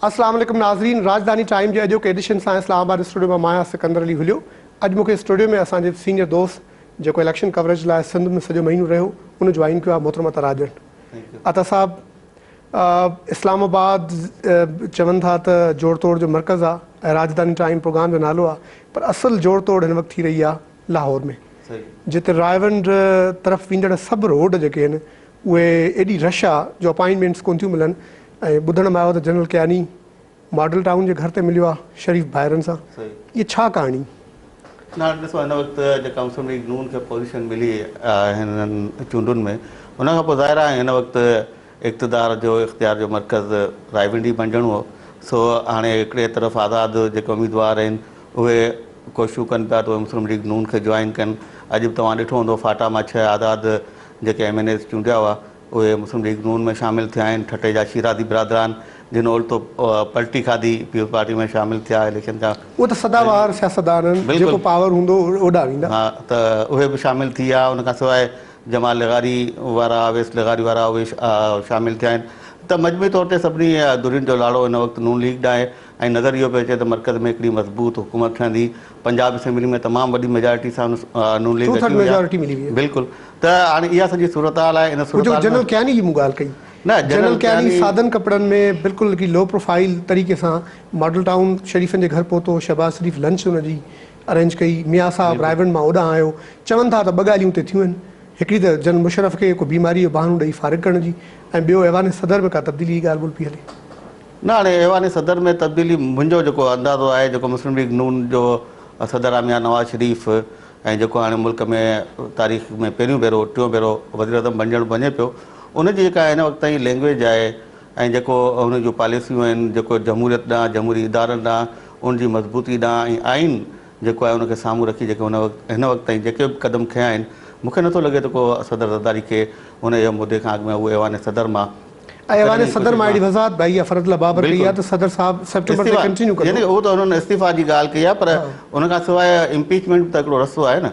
اسلام عليڪم ناظرين راڄڌاني ٽائيم جي اڄوڪي ايڊيشن سان اسلام آباد اسٽوڊيو مان مان آهيان سڪندر علي هليو اڄ مون کي اسٽوڊيو ۾ اسان جي سينيئر دوست جيڪو اليڪشن ڪوريج لاء سنڌ ۾ سڄو مهينو رهيو ان جوائن ڪيو آهي محترم عطا راڄڙ عطا صاحب اسلام آباد چون ٿا ته جوڙ توڙ جو مرڪز آهي ۽ راڄڌاني ٽائيم پروگرام جو نالو آهي پر اصل جوڙ توڙ هن وقت ٿي رهي آهي لاهور ۾ جتي رائيونڊ طرف ويندڙ سڀ روڊ جيڪي آهن اهي ايڏي رش آهي جو اپائنٽمينٽس ڪونه ٿيون ملن ۽ ٻڌڻ ۾ آيو ته جنرل ڪياني ماڊل ٽائون جي گهر تي مليو آهي شريف ڀائرن سان اهي ڇا ڪهاڻي؟ نه هاڻي ڏسو هن وقت جيڪا مسلم ليگ نون کي پوزيشن ملي آهي هنن چونڊن ۾ ان کان پوء ظاهر آهي هن وقت اقتدار جو اختيار جو مرڪز رائيونڊ ئي بڻجڻو هو سو هاڻي هڪڙي طرف آزاد جيڪي اميدوار آهن اهي ڪوششون ڪن پيا ته اهي مسلم ليگ نون کي جوائن ڪن اڄ به توهان ڏٺو هوندو فاٽا مان ڇهه آزاد جيڪي ايم اين ايز چونڊيا هئا اهي مسلم ليگ نون ۾ شامل ٿيا آهن، ٺٽي جا شيرازي برادران جن اولتو پلٽي کاڌي پيپلز پارٽي ۾ شامل ٿيا اليڪشن کان اهي ته سدا بهار سياستدان آهن، جيڪو پاور هوندو اوڏانهن ويندا. ها ته اهي به شامل ٿي ويا، ان کان سواء جمال لغاري وارا، اويس لغاري وارا اهي شامل ٿيا آهن ته مجموعي طور تي سڀني ڌرين جو لاڙو هن وقت نون ليگ ڏانهن آهي ۽ نظر اهو پيو اچي ته مرڪز ۾ هڪڙي مضبوط حڪومت ٺهندي، پنجاب اسيمبلي ۾ تمام وڏي ميجارٽي سان نون ليگ اچي وئي آهي. بلڪل ته هاڻي اها سڄي صورتحال آهي ان صورتحال ۾ جنرل ڪياني جي مون ڳالهه ڪئي نه جنرل ڪياني سادن ڪپڙن ۾ بلڪل هڪڙي لو پروفائيل طريقي سان ماڊل ٽائون شريفن جي گهر پهتو شهباز شريف لنچ ان جي ارينج ڪئي ميان صاحب رائيونڊ مان اوڏانهن آيو چون ٿا ته ٻه ڳالهيون اتي ٿيون آهن هڪڙي ته جنرل مشرف کي ڪو بيماري جو بهانو ڏئي فارغ ڪرڻ جي ۽ ٻيو ايوان صدر ۾ ڪا تبديلي جي ڳالهه ٻولهه پئي هلي. نه هاڻي ايوان صدر ۾ تبديلي منهنجو جيڪو اندازو آهي جيڪو مسلم ليگ نون جو صدر آهي ميان نواز شريف ۽ جيڪو هاڻي ملڪ ۾ تاريخ ۾ پهريون ڀيرو ٽيون ڀيرو وزيراعظم بڻجڻ وڃي پيو ان جي جيڪا هن وقت تائين لينگويج آهي ۽ جيڪو ان جون پاليسيون آهن جيڪو جمهوريت ڏانهن جمهوري ادارن ڏانهن ان جي مضبوطي ڏانهن ۽ آئين جيڪو آهي ان کي سامهون رکي جيڪي هن وقت هن وقت تائين جيڪي به قدم کنيا آهن مون کي نٿو لڳي ته ڪو صدر زرداري کي ان اهو مدي کان اڳ ۾ هو ايوان صدر مان ايوان صدر مان اهڙي وضاحت به آئي آهي فرحت الله بابر ڪئي آهي ته صدر صاحب سيپٽمبر تائين ڪنٽينيو ڪندو. يعني اهو ته انهن استعيفا جي ڳالهه ڪئي آهي پر ان کان سواء امپيچمينٽ به ته هڪڙو رستو آهي نه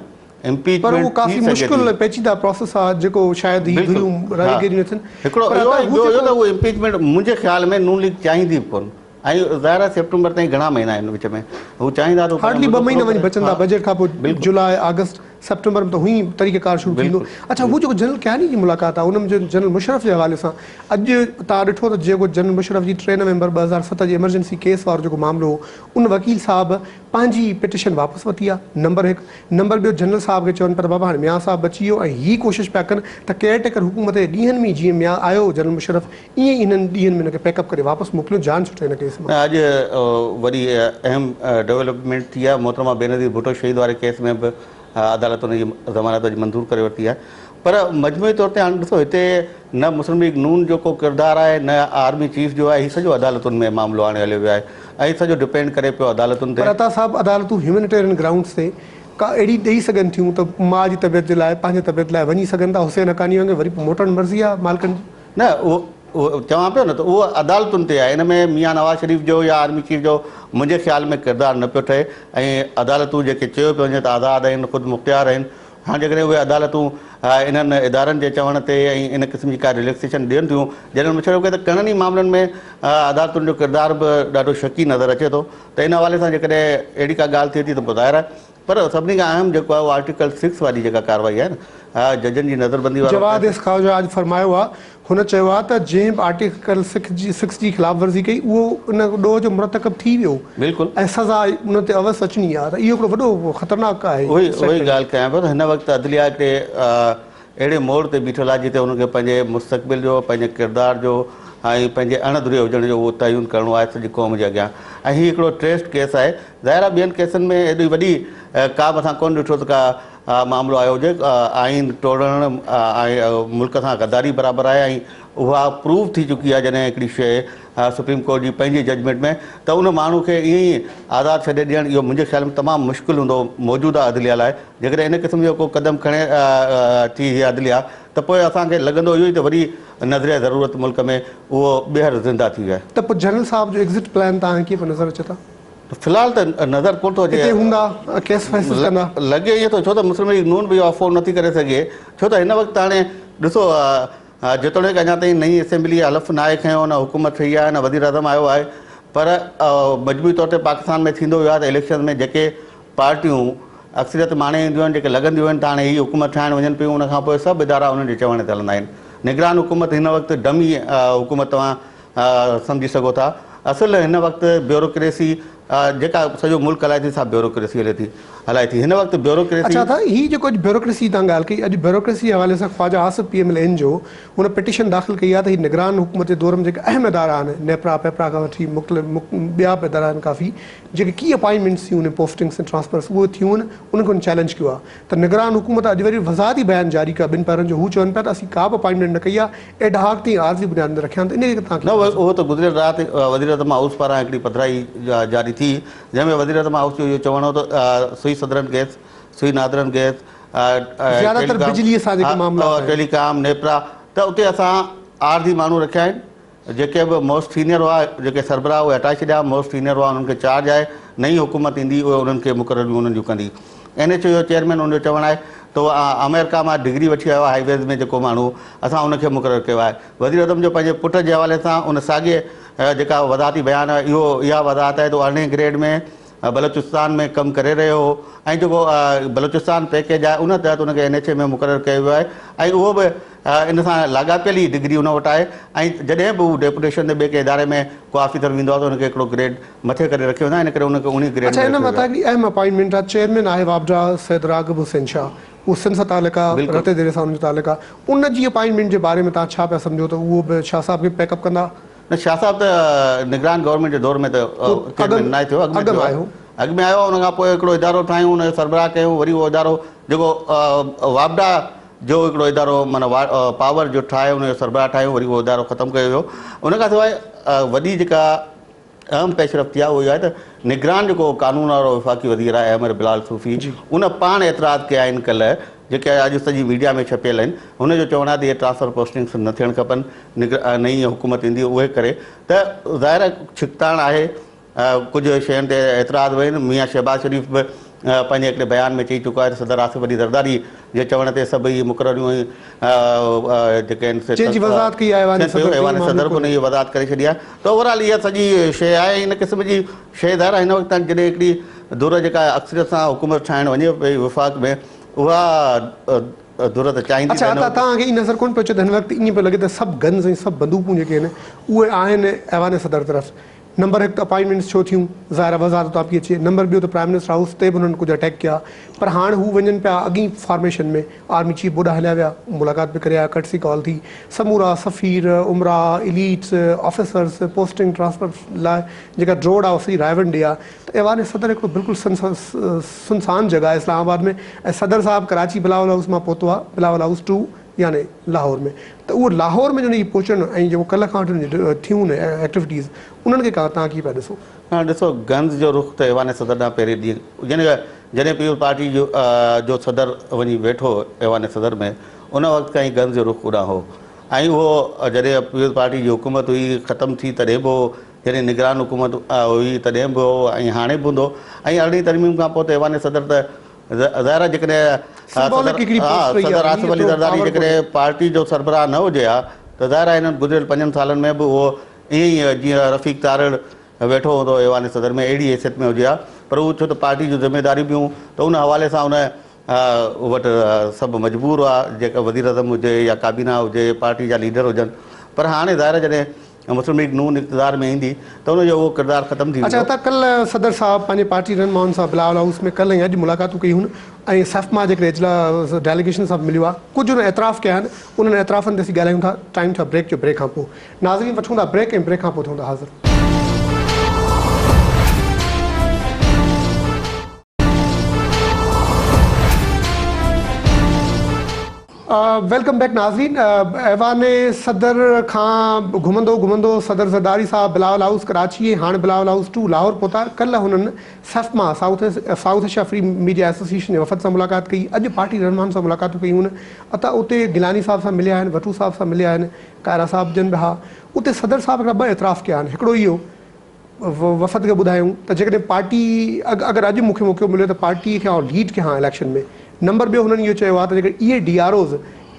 امپيچمينٽ پر اهو ڪافي مشڪل ۽ پيچيده پراسيس آهي جيڪو شايد هي ڌريون راضي نه ٿين. هڪڙو اهو ۽ ٻيو اهو ته اهو امپيچمينٽ منهنجي خيال ۾ نون ليگ چاهيندي به ڪونه ۽ ظاهر آهي سيپٽمبر تائين گهڻا مهينا آهن وچ ۾ هو چاهيندا ته هارڊلي ٻه مهينا وڃي بچندا بجيٽ کان پوء جولاء آگسٽ سيپٽمبر ۾ ته هونئن ئي طريقه ڪار شروع ٿيندو. اڇا هو جيڪو جنرل ڪياني جي ملاقات آهي ان ۾ جنرل مشرف جي حوالي سان اڄ توهان ڏٺو ته جيڪو جنرل مشرف جي ٽي نومبر 2007 جي ايمرجنسي ڪيس وارو جيڪو معاملو هو ان وڪيل صاحب پنهنجي پٽيشن واپس ورتي آهي نمبر هڪ نمبر ٻيو جنرل صاحب کي چون پيا ته بابا هاڻي ميان صاحب بچي ويو ۽ هي ڪوشش پيا ڪن ته ڪيئر ٽيڪر حڪومت جي ڏينهن ۾ جيئن ميان آيو جنرل مشرف ائين ئي انهن ڏينهن ۾ هن کي پيڪ اپ ڪري واپس موڪليون جان ڇٽي هن ڪيس مان. نه اڄ وڏي اهم ڊولپمينٽ ٿي آهي محترمه بينظير ڀٽو شهيد واري ڪيس ۾ به عدالت ان جي ضمانت اڄ منظور ڪري ورتي آهي پر مجموعي طور تي هاڻي ڏسو هتي نه مسلم ليگ نون جو ڪو ڪردار آهي نه آرمي چيف جو آهي هي سڄو عدالتن ۾ معاملو هاڻي هليو ويو آهي ۽ سڄو ڊپينڊ ڪري پيو عدالتن تي. پر عطا صاحب عدالتون هيومينيٽيرين گرائونڊز تي ڪا اهڙي ڏئي سگهن ٿيون ته ماء جي طبيعت جي لاء پنهنجي طبيعت لاء وڃي سگهن ٿا حسين حقاني وانگي وري پوء موٽڻ مرضي آهي مالڪن جي. نه اهو چوان پيو نه ته اهو عدالتن تي آهي ان ۾ ميان نواز شريف جو يا آرمي چيف جو منهنجي خيال ۾ ڪردار نه پيو ٺهي ۽ عدالتون جيڪي چيو پيو وڃي ته آزاد آهن خود مختيار آهن هاڻ جيڪڏهن اهي عدالتون انهن ادارن جي چوڻ تي ۽ ان قسم جي ڪا رليڪسيشن ڏين ٿيون جنرل مشرف کي ته گهڻن ئي معاملن ۾ عدالتن جو ڪردار به ڏاڍو شڪي نظر اچي ٿو ته ان حوالي سان جيڪڏهن اهڙي ڪا ڳالهه ٿئي ٿي ته پوء ظاهر آهي پر سڀني کان اهم جيڪو آهي اهو آرٽيڪل سڪس واري جيڪا ڪارروائي آهي نه ججن جي نظربندي وارو جواد ايس خواجه اڄ فرمايو آهي، هن چيو آهي ته جنهن به آرٽيڪل سڪس جي خلاف ورزي ڪئي اهو ان ڏوهه جو مرتڪب ٿي ويو بلڪل ۽ سزا ان تي اوس اچڻي آهي ته اهو هڪڙو وڏو خطرناڪ آهي اهو ئي اهو ئي ڳالهه ڪيان پيو ته هن وقت عدليه هڪڙي اهڙي موڙ تي بيٺل آهي جتي هن کي پنهنجي مستقبل جو، پنهنجي ڪردار جو ۽ پنهنجي اڻ ڌريي هجڻ جو اهو تعين ڪرڻو آهي سڄي قوم جي اڳيان ۽ هي هڪڙو ٽيسٽ ڪيس آهي. ظاهر آهي ٻين ڪيسن ۾ ايڏي وڏي ڪا به اسان ڪونه ڏٺو ته ڪا معاملو آيو هجي. آئين ٽوڙڻ ۽ ملڪ سان غداري برابر آهي ۽ اها پروف ٿي چڪي آهي جڏهن هڪڙي شيء سپريم ڪورٽ جي پنهنجي ججمينٽ ۾ ته ان ماڻهو کي ائين ئي آزاد ڇڏي ڏيڻ اهو منهنجي خيال ۾ تمام مشڪل هوندو موجوده عدليه لاء جيڪڏهن ان قسم جو ڪو قدم کڻي ٿي هيء عدليه ته پوء اسان کي لڳندو اهو ئي ته وري نظريه ضرورت ملڪ ۾ اهو ٻيهر زنده ٿي ويو آهي. ته پوء جنرل صاحب جو ايگزٽ پلان توهان کي ڪيئن پيو نظر اچي ٿا؟ في الحال ته نظر ڪونه ٿو اچي. اتي هوندا ڪيس فيصل ڪندا. لڳي ائين ٿو ڇو ته مسلم ليگ نون به اهو افورڊ نٿي ڪري سگهي ڇو ته هن وقت هاڻي ڏسو جيتوڻيڪ اڃا تائين نئين اسيمبلي حلف ناهي کنيو، نه حڪومت ٺهي آهي، نه وزيراعظم آيو آهي پر مجموعي طور تي پاڪستان ۾ ٿيندو اهو آهي ته اليڪشن ۾ جيڪي پارٽيون اڪثريت ماڻي اينديون آهن جيڪي لڳنديون آهن ته هاڻي هي حڪومت ٺاهڻ وڃن پيون ان کان پوء سڀ ادارا انهن جي چوڻ تي هلندا آهن. نگران حڪومت هن وقت ڊمي حڪومت توهان سمجهي سگهو ٿا. اصل هن وقت بيوروڪريسي جيڪا سڄو ملڪ هلائي ٿي سا بيوروڪريسي هلي ٿي هلائي ٿي هن وقت بيوروڪريسي. اڇا ته هي جيڪو اڄ بيوروڪريسي جي توهان ڳالهه ڪئي اڄ بيوروڪريسي جي حوالي سان Khawaja Asif P M L N جو هن پٽيشن داخل ڪئي آهي ته هي نگران حڪومت جي دور ۾ جيڪي اهم ادارا آهن نيپرا پيپرا کان وٺي مختلف ٻيا به ادارا آهن ڪافي جيڪي ڪي اپائنٽمينٽس ٿيون آهن پوسٽنگس ۽ ٽرانسفرس اهي ٿيون آهن انهن کي هن چئلينج ڪيو آهي ته نگران حڪومت اڄ وري وضاحتي بيان جاري ڪيو آهي ٻن پهرن جو هو چون پيا ته اسين ڪا به اپائنٽمينٽ نه ڪئي آهي ايڊهاڪ تي ۽ عارضي بنيادن تي رکيا آهن ته انهي کي توهان نه ڪيئن ٿا اهو ته گذريل رات وزيراعظم هائوس پاران هڪڙي پڌرائي جاري ٿي جنهن ۾ وزيراعظم هائوس جو اهو چوڻ هو ته Sui Southern Gas Sui Northern Gas زياده تر بجلي سان جيڪي معاملا آهن. ٽيلي ڪام نيپرا ته اتي اسان عارضي ماڻهو رکيا آهن جيڪي به موسٽ سينئر هئا جيڪي سربراهه اهي هٽائي ڇڏيا موسٽ سينئر هئا انهن کي چارج آهي نئين حڪومت ايندي اهي انهن کي مقرريون انهن جون ڪندي اين ايڇ او جو چيئرمين ان جو چوڻ آهي ته اهو آمريڪا مان ڊگري وٺي آيو آهي هائي ويز ۾ جيڪو ماڻهو اسان ان کي مقرر ڪيو آهي وزيراعظم جو پنهنجي پٽ جي حوالي سان ان ساڳي جيڪا وضاحتي بيان آهي اهو اها وضاحت آهي ته اهو ارڙهين گريڊ ۾ بلوچستان ۾ ڪم ڪري رهيو هو ۽ جيڪو بلوچستان پيڪيج آهي ان تحت ان کي اين ايڇ اي ۾ مقرر ڪيو ويو آهي ۽ اهو به ان سان لاڳاپيل ئي ڊگري ان وٽ آهي ۽ جڏهن به هو ڊيپوٽيشن تي ٻئي ڪنهن اداري ۾ ڪو آفيسر ويندو آهي ته ان کي هڪڙو گريڊ مٿي ڪري رکيو ويندو آهي ان ڪري ان کي انهي گريڊ اڇا ۾ ان رکيو ويو مٿان آهي. هڪڙي اهم اپائنٽمينٽ آهي چيئرمين آهي واپڊا سيد راغب حسين شاهه اهو سنڌ سان تعلق آهي بلڪل. رتي ديري سان ان جو تعلق آهي ان جي اپائنٽمينٽ جي باري ۾ توهان ڇا پيا سمجهو ته اهو به شاهه صاحب کي پيڪ اپ ڪندا؟ نه شاهه صاحب ته نگران گورنمينٽ جي دور ۾ ته چيئرمين ناهي ٿيو اڳ ۾ ٿيو آهي اڳ ۾ آيو ان کان پوء هڪڙو ادارو ٺاهيون ان جو سربراهه ڪيون وري اهو ادارو جيڪو واپڊا جو هڪڙو ادارو معنيٰ پاور جو ٺاهي ان جو سربراهه ٺاهيون وري اهو ادارو ختم ڪيو ويو ان کان سواء وڏي جيڪا اهم پيش رفت ٿي آهي اهو اهو آهي ته نگران جيڪو قانون وارو وفاقي وزير آهي احمد بلال صوفي ان پاڻ اعتراض ڪيا آهن ڪلهه جيڪي اڄ سڄي ميڊيا ۾ ڇپيل آهن هن جو چوڻ آهي ته اهي ٽرانسفر پوسٽنگس نه ٿيڻ کپن نئين حڪومت ايندي اهي ڪري ته ظاهر آهي ڇڪتاڻ آهي ڪجهه شين تي اعتراض به آهن ميان شهباز شريف به پنهنجي هڪڙي بيان ۾ چئي چڪو آهي ته صدر آصف علي زرداري جي چوڻ تي سڀ اهي مقرريون ۽ جيڪي آهن سي جنهن جي وضاحت ڪئي آهي ايوان صدر ايوان صدر به ان جي وضاحت ڪري ڇڏي آهي ته اوور آل اها سڄي شيء آهي ان قسم جي شيء ظاهر آهي هن وقت تائين جڏهن هڪڙي ڌر جيڪا اڪثريت سان حڪومت ٺاهڻ وڃي پئي وفاق ۾ اها ڌر ته چاهيندي اڇا ته هن عطا وقت توهان کي ائين نظر ڪونه پيو اچي ته هن وقت ائين پيو لڳي ته سڀ گنز ۽ سڀ بندوقون جيڪي آهن اهي آهن ايوان صدر طرف. نمبر هڪ ته اپائنٽمينٽس ڇو ٿيون ظاهر آهي وضاحت اتان پئي اچي نمبر ٻيو ته پرائم منسٽر هائوس تي به انهن ڪجهه اٽيڪ ڪيا پر هاڻ هو وڃن پيا اڳئين فارميشن ۾ آرمي چيف به اوڏانهن هليا ويا ملاقات به ڪري آيا ڪرٽسي ڪال ٿي سمورا سفير امراء اليٽس آفيسرس پوسٽنگ ٽرانسفر لاء جيڪا ڊوڙ آهي اها سڄي رائيونڊ ڏي آهي ته ايوان صدر هڪڙو بلڪل سنسان جڳهه آهي اسلام آباد ۾ ۽ صدر صاحب ڪراچي بلاول هائوس مان پهتو آهي بلاول هائوس ٽو يعني لاهور ۾ ته اهو لاهور ۾ جو ان جي پهچڻ ۽ جيڪو ڪلهه کان وٺي ان جي ٿيون ايڪٽيوٽيز انهن کي توهان ڪيئن پيا ڏسو؟ هاڻ ڏسو گنز جو رخ ته ايوان صدر ڏانهن پهرين ڏينهن يعني جڏهن پيپلز پارٽي جو جو صدر وڃي ويٺو ايوان صدر ۾ ان وقت کان ئي گنز جو رخ اوڏانهن هو ۽ اهو جڏهن پيپلز پارٽي جي حڪومت هئي ختم ٿي تڏهن به هو جڏهن نگران حڪومت هئي تڏهن به هو ۽ هاڻي به هوندو ۽ ارڙهين ترميم کان پوء ته ايوان صدر ته ظاهر آهي جيڪڏهن Symbolic هڪڙي پوسٽ رهي صدر آهي آصف علي ايترو زرداري پاور جيڪڏهن ڪونهي. پارٽي جو سربراهه نه هجي ها ته ظاهر آهي هنن گذريل پنجن سالن ۾ به اهو ائين ئي جيئن رفيق تارڙ ويٺو هوندو هو ايوان صدر ۾ اهڙي حيثيت ۾ هجي ها پر هو ڇو ته پارٽي جون ذميداريون به هيون ته ان حوالي سان ان وٽ سڀ مجبور هئا جيڪا وزيراعظم هجي يا ڪابينا هجي پارٽي جا ليڊر هجن پر هاڻي ظاهر آهي جڏهن مسلم ليگ نون اقتدار ۾ ايندي ته ان جو اهو ڪردار ختم ٿي اڇا ويندو. ته ڪلهه صدر صاحب پنهنجي پارٽي رهنمائن سان بلاول هائوس ۾ ڪلهه ۽ اڄ ملاقاتون ڪيون هن ۽ سفما جي هڪڙي اجلاس ڊيليگيشن سان به مليو آهي ڪجهه انهن اعتراف ڪيا آهن انهن اعترافن تي اسين ڳالهايون ٿا ٽائيم ٿيو آهي بريڪ جو بريڪ کان پوء ناظرين وٺون ٿا بريڪ ۽ بريڪ کان پوء ٿيون ٿا حاضر. Welcome back ناظرين ايوان صدر کان گهمندو گهمندو صدر زرداري صاحب بلاول هائوس ڪراچي ۽ هاڻ بلاول هائوس ٽو لاهور پهتا ڪلهه هنن SAFMA South South Asia Free Media Association جي وفد سان ملاقات ڪئي اڄ پارٽي رهنمائن سان ملاقاتون ڪيون عطا اتي گيلاني صاحب سان مليا آهن وٽو صاحب سان مليا آهن ڪائرا صاحب جن به ها اتي صدر صاحب هڪڙا ٻه اعتراف ڪيا آهن هڪڙو اهو وفد کي ٻڌايائون ته جيڪڏهن پارٽي اگر اڄ مون کي موقعو مليو ته پارٽي کي آئون ليڊ ڪيان اليڪشن ۾ نمبر ٻيو هنن اهو چيو آهي ته جيڪڏهن اهي ڊي آر اوز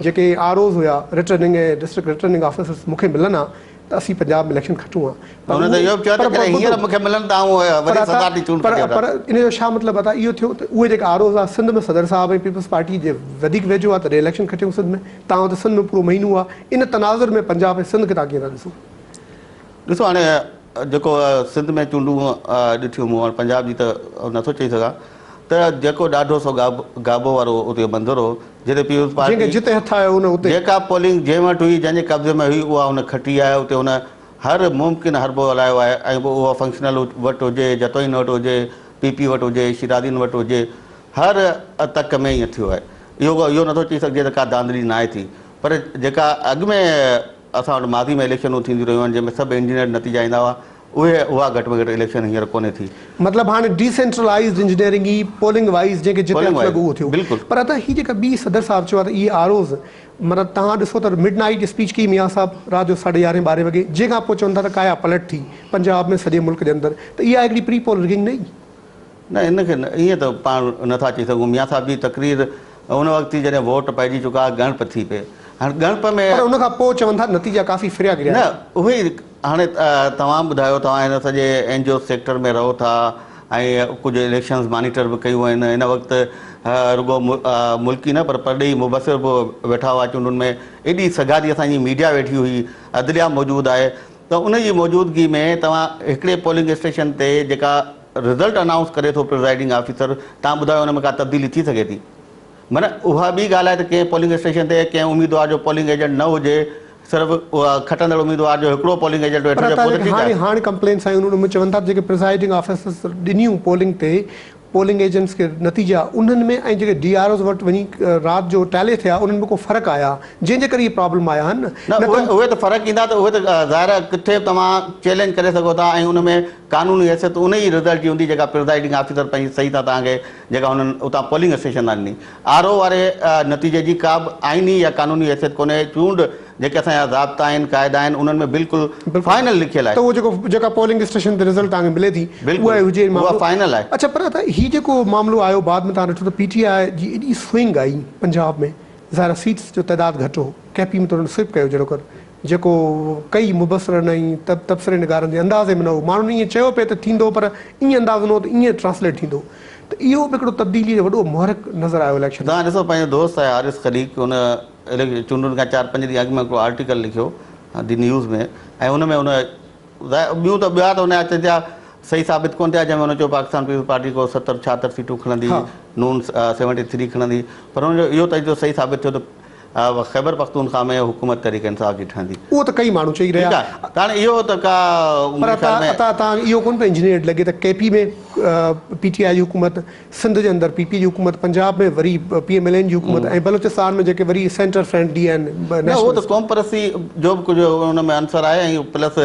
جيڪي آر اوز هيا رٽرننگ ۽ ڊسٽرڪٽ رٽرننگ آفيسرس مون کي ملن ها ته اسين پنجاب ۾ اليڪشن کٽون ها پر هن ته اهو به چيو ته جڏهن هينئر مون کي ملن ته آئون وري صدارتي چونڊ کٽي وٺان. پر ان جو ڇا مطلب عطا اهو ٿيو ته اهي جيڪي آر اوز آ سنڌ ۾ صدر صاحب ۽ پيپلز پارٽي جي وڌيڪ ويجهو آ تڏهن اليڪشن کٽيون سنڌ ۾ تان ته سنڌ ۾ پورو مهينو آ ان تناظر ۾ پنجاب ۽ سنڌ کي تان ڪيئن ٿا ڏسو؟ ڏسو هاڻي جيڪو سنڌ ۾ چونڊون ڏٺيون مون هاڻي پنجاب جي ته نٿو چئي سگهان ته جيڪو ڏاڍو سو گابو وارو اتي منظر هو جتي پيپلز پارٽي جنهن کي جتي هٿ آيو ان اتي جيڪا پولنگ جنهن وٽ هئي جنهن جي قبضي ۾ هئي اها هن کٽي آهي اتي هن هر ممڪن حربو هلايو آهي ۽ پوء اها فنڪشنل وٽ هجي جتوئين وٽ هجي پي پي وٽ هجي شيرازين وٽ هجي هر تڪ ۾ ائين ٿيو آهي اهو اهو نٿو چئي سگهجي ته ڪا ڌانڌلي ناهي ٿي پر جيڪا اڳ ۾ اسان وٽ ماضي ۾ اليڪشنون ٿينديون رهيون آهن جنهن ۾ سڀ انجنيئرڊ نتيجا ايندا هئا اهي اها گهٽ ۾ گهٽ اليڪشن هينئر ڪونهي ٿي. مطلب هاڻي ڊي سينٽرلائيزڊ انجنيئرنگ ئي پولنگ وائيز جنهن کي جتي پولنگ هٿ وائيز لڳو اهو ٿيو بلڪل. پر ادا هي جيڪا ٻي صدر صاحب چيو آهي ته اهي آر اوز معنيٰ توهان ڏسو ته مڊ نائيٽ اسپيچ ڪئي ميان صاحب رات جو ساڍي يارهين ٻارهين وڳي جنهن کان پوء چون ٿا ته ڪايا پلٽ ٿي پنجاب ۾ سڄي ملڪ جي اندر ته اها هڪڙي پري پول رگنگ نه هئي. نه ان کي ائين ته پاڻ نه ٿا چئي سگهون ميان صاحب جي تقرير ان وقت ٿي جڏهن ووٽ پئجي چڪا ڳڻپ ٿي پئي هاڻي ڳڻپ ۾. پر ان کان پوء چون ٿا نتيجا ڪافي ڦريا گريا نه اهي ئي هاڻي توهان ٻڌايو توهان هن سڄي اين جي او سيڪٽر ۾ رهو ٿا ۽ ڪجهه اليڪشنز مانيٽر به ڪيون آهن هن وقت رڳو ملڪي نه پر پرڏيهي مبصر به ويٺا هئا چونڊن ۾ ايڏي سگهاري اسان جي ميڊيا ويٺي هئي عدليا موجود آهي ته ان جي موجودگي ۾ توهان هڪڙي پولنگ اسٽيشن تي جيڪا رزلٽ انائونس ڪري ٿو پرزائيڊنگ آفيسر توهان ٻڌايو ان ۾ ڪا تبديلي ٿي سگهي ٿي معنيٰ اها ٻي ڳالهه آهي ته ڪنهن پولنگ اسٽيشن تي ڪنهن اميدوار جو پولنگ ايجنٽ نه هجي صرف کٽندڙ اميدوار جو هڪڙو پولنگ ايجنٽ ويٺو پر هجي پوء ته ٺيڪ هاڻي آهي. هاڻي ڪمپلينٽس آيون ان ۾ چون ٿا ته جيڪي پرزائيڊنگ آفيسرس ڏنيون پولنگ تي پولنگ ايجنٽس کي نتيجا انهن ۾ ۽ جيڪي ڊي آر اوز وٽ وڃي رات جو ٽيلي ٿيا انهن ۾ ڪو فرق آيا جنهن جي ڪري اهي پرابلم آيا آهن نه نه نه اهي ته اهي ته فرق ايندا ته اهي ته ظاهر آهي ڪٿي به توهان چئلينج ڪري سگهو ٿا ۽ ان ۾ قانوني حيثيت ان ئي رزلٽ جي هوندي جيڪا پرزائيڊنگ آفيسر پنهنجي صحيح سان توهان کي جيڪا هنن اتان پولنگ اسٽيشن تان ڏني. آر او واري نتيجي جي ڪا به آئيني يا قانوني حيثيت ڪونهي، چونڊ جيڪي اسان جا ضابطا آهن، قاعدا آهن، انهن ۾ بلڪل فائنل لکيل آهي. ته اهو جيڪو جيڪا پولنگ اسٽيشن تي رزلٽ توهان کي ملي ٿي بلڪل اها ئي هجي اها فائنل آهي. اڇا پر ادا هي جيڪو معاملو آيو بعد ۾ توهان ڏٺو ته پي ٽي آء جي ايڏي سوئنگ آئي پنجاب ۾ ظاهر آهي سيٽس جو تعداد گهٽ هو ڪي پي ۾ ته انهن سوئپ ڪيو جهڙوڪر جيڪو ڪئي مبصرن ۽ تبصري نگارن جي اندازي ۾ نه هو. ماڻهن ائين چيو پئي ته ٿيندو پر ائين اندازو نه هو ته ائين ٽرانسليٽ ٿيندو ته اهو به هڪڙو تبديليء جو وڏو محرڪ نظر آيو اليڪشن ۾. توهان ڏسو پنهنجو دوست آهي حارث خليق ان چونڊن کان چار پنج ڏينهن اڳ ۾ هڪڙو آرٽيڪل لکيو the news ۾ ۽ ان ۾ ان ٻيون ته ٻيا ته ان جا چئن ٿيا صحيح ثابت ڪونه ٿيا جنهن ۾ هن چيو پاڪستان پيپلز پارٽي ڪو ستر ڇاهتر سيٽون کڻندي نون سيونٽي ٿري کڻندي پر هن جو اهو تجزيو صحيح ثابت ٿيو ته خيبر پختونخوا ۾ حڪومت تحريڪ انصاف جي ٺهندي. اهو ته ڪئي ماڻهو چئي رهيا. ٺيڪ آهي ته هاڻي اهو ته ڪا پر منهنجي خيال ۾. عطا تان اهو ڪونه پيو انجنيئرڊ لڳي ته ڪي پي ۾ پي ٽي آء جي حڪومت، سنڌ جي اندر پي پي جي حڪومت، پنجاب ۾ وري پي ايم ايل اين جي حڪومت ۽ بلوچستان ۾ جيڪي وري سينٽر فرينڊلي آهن نه اهو ته نيشنلسٽ. قوم پرستي جو به ڪجهه ان ۾ عنصر آهي ۽ پلس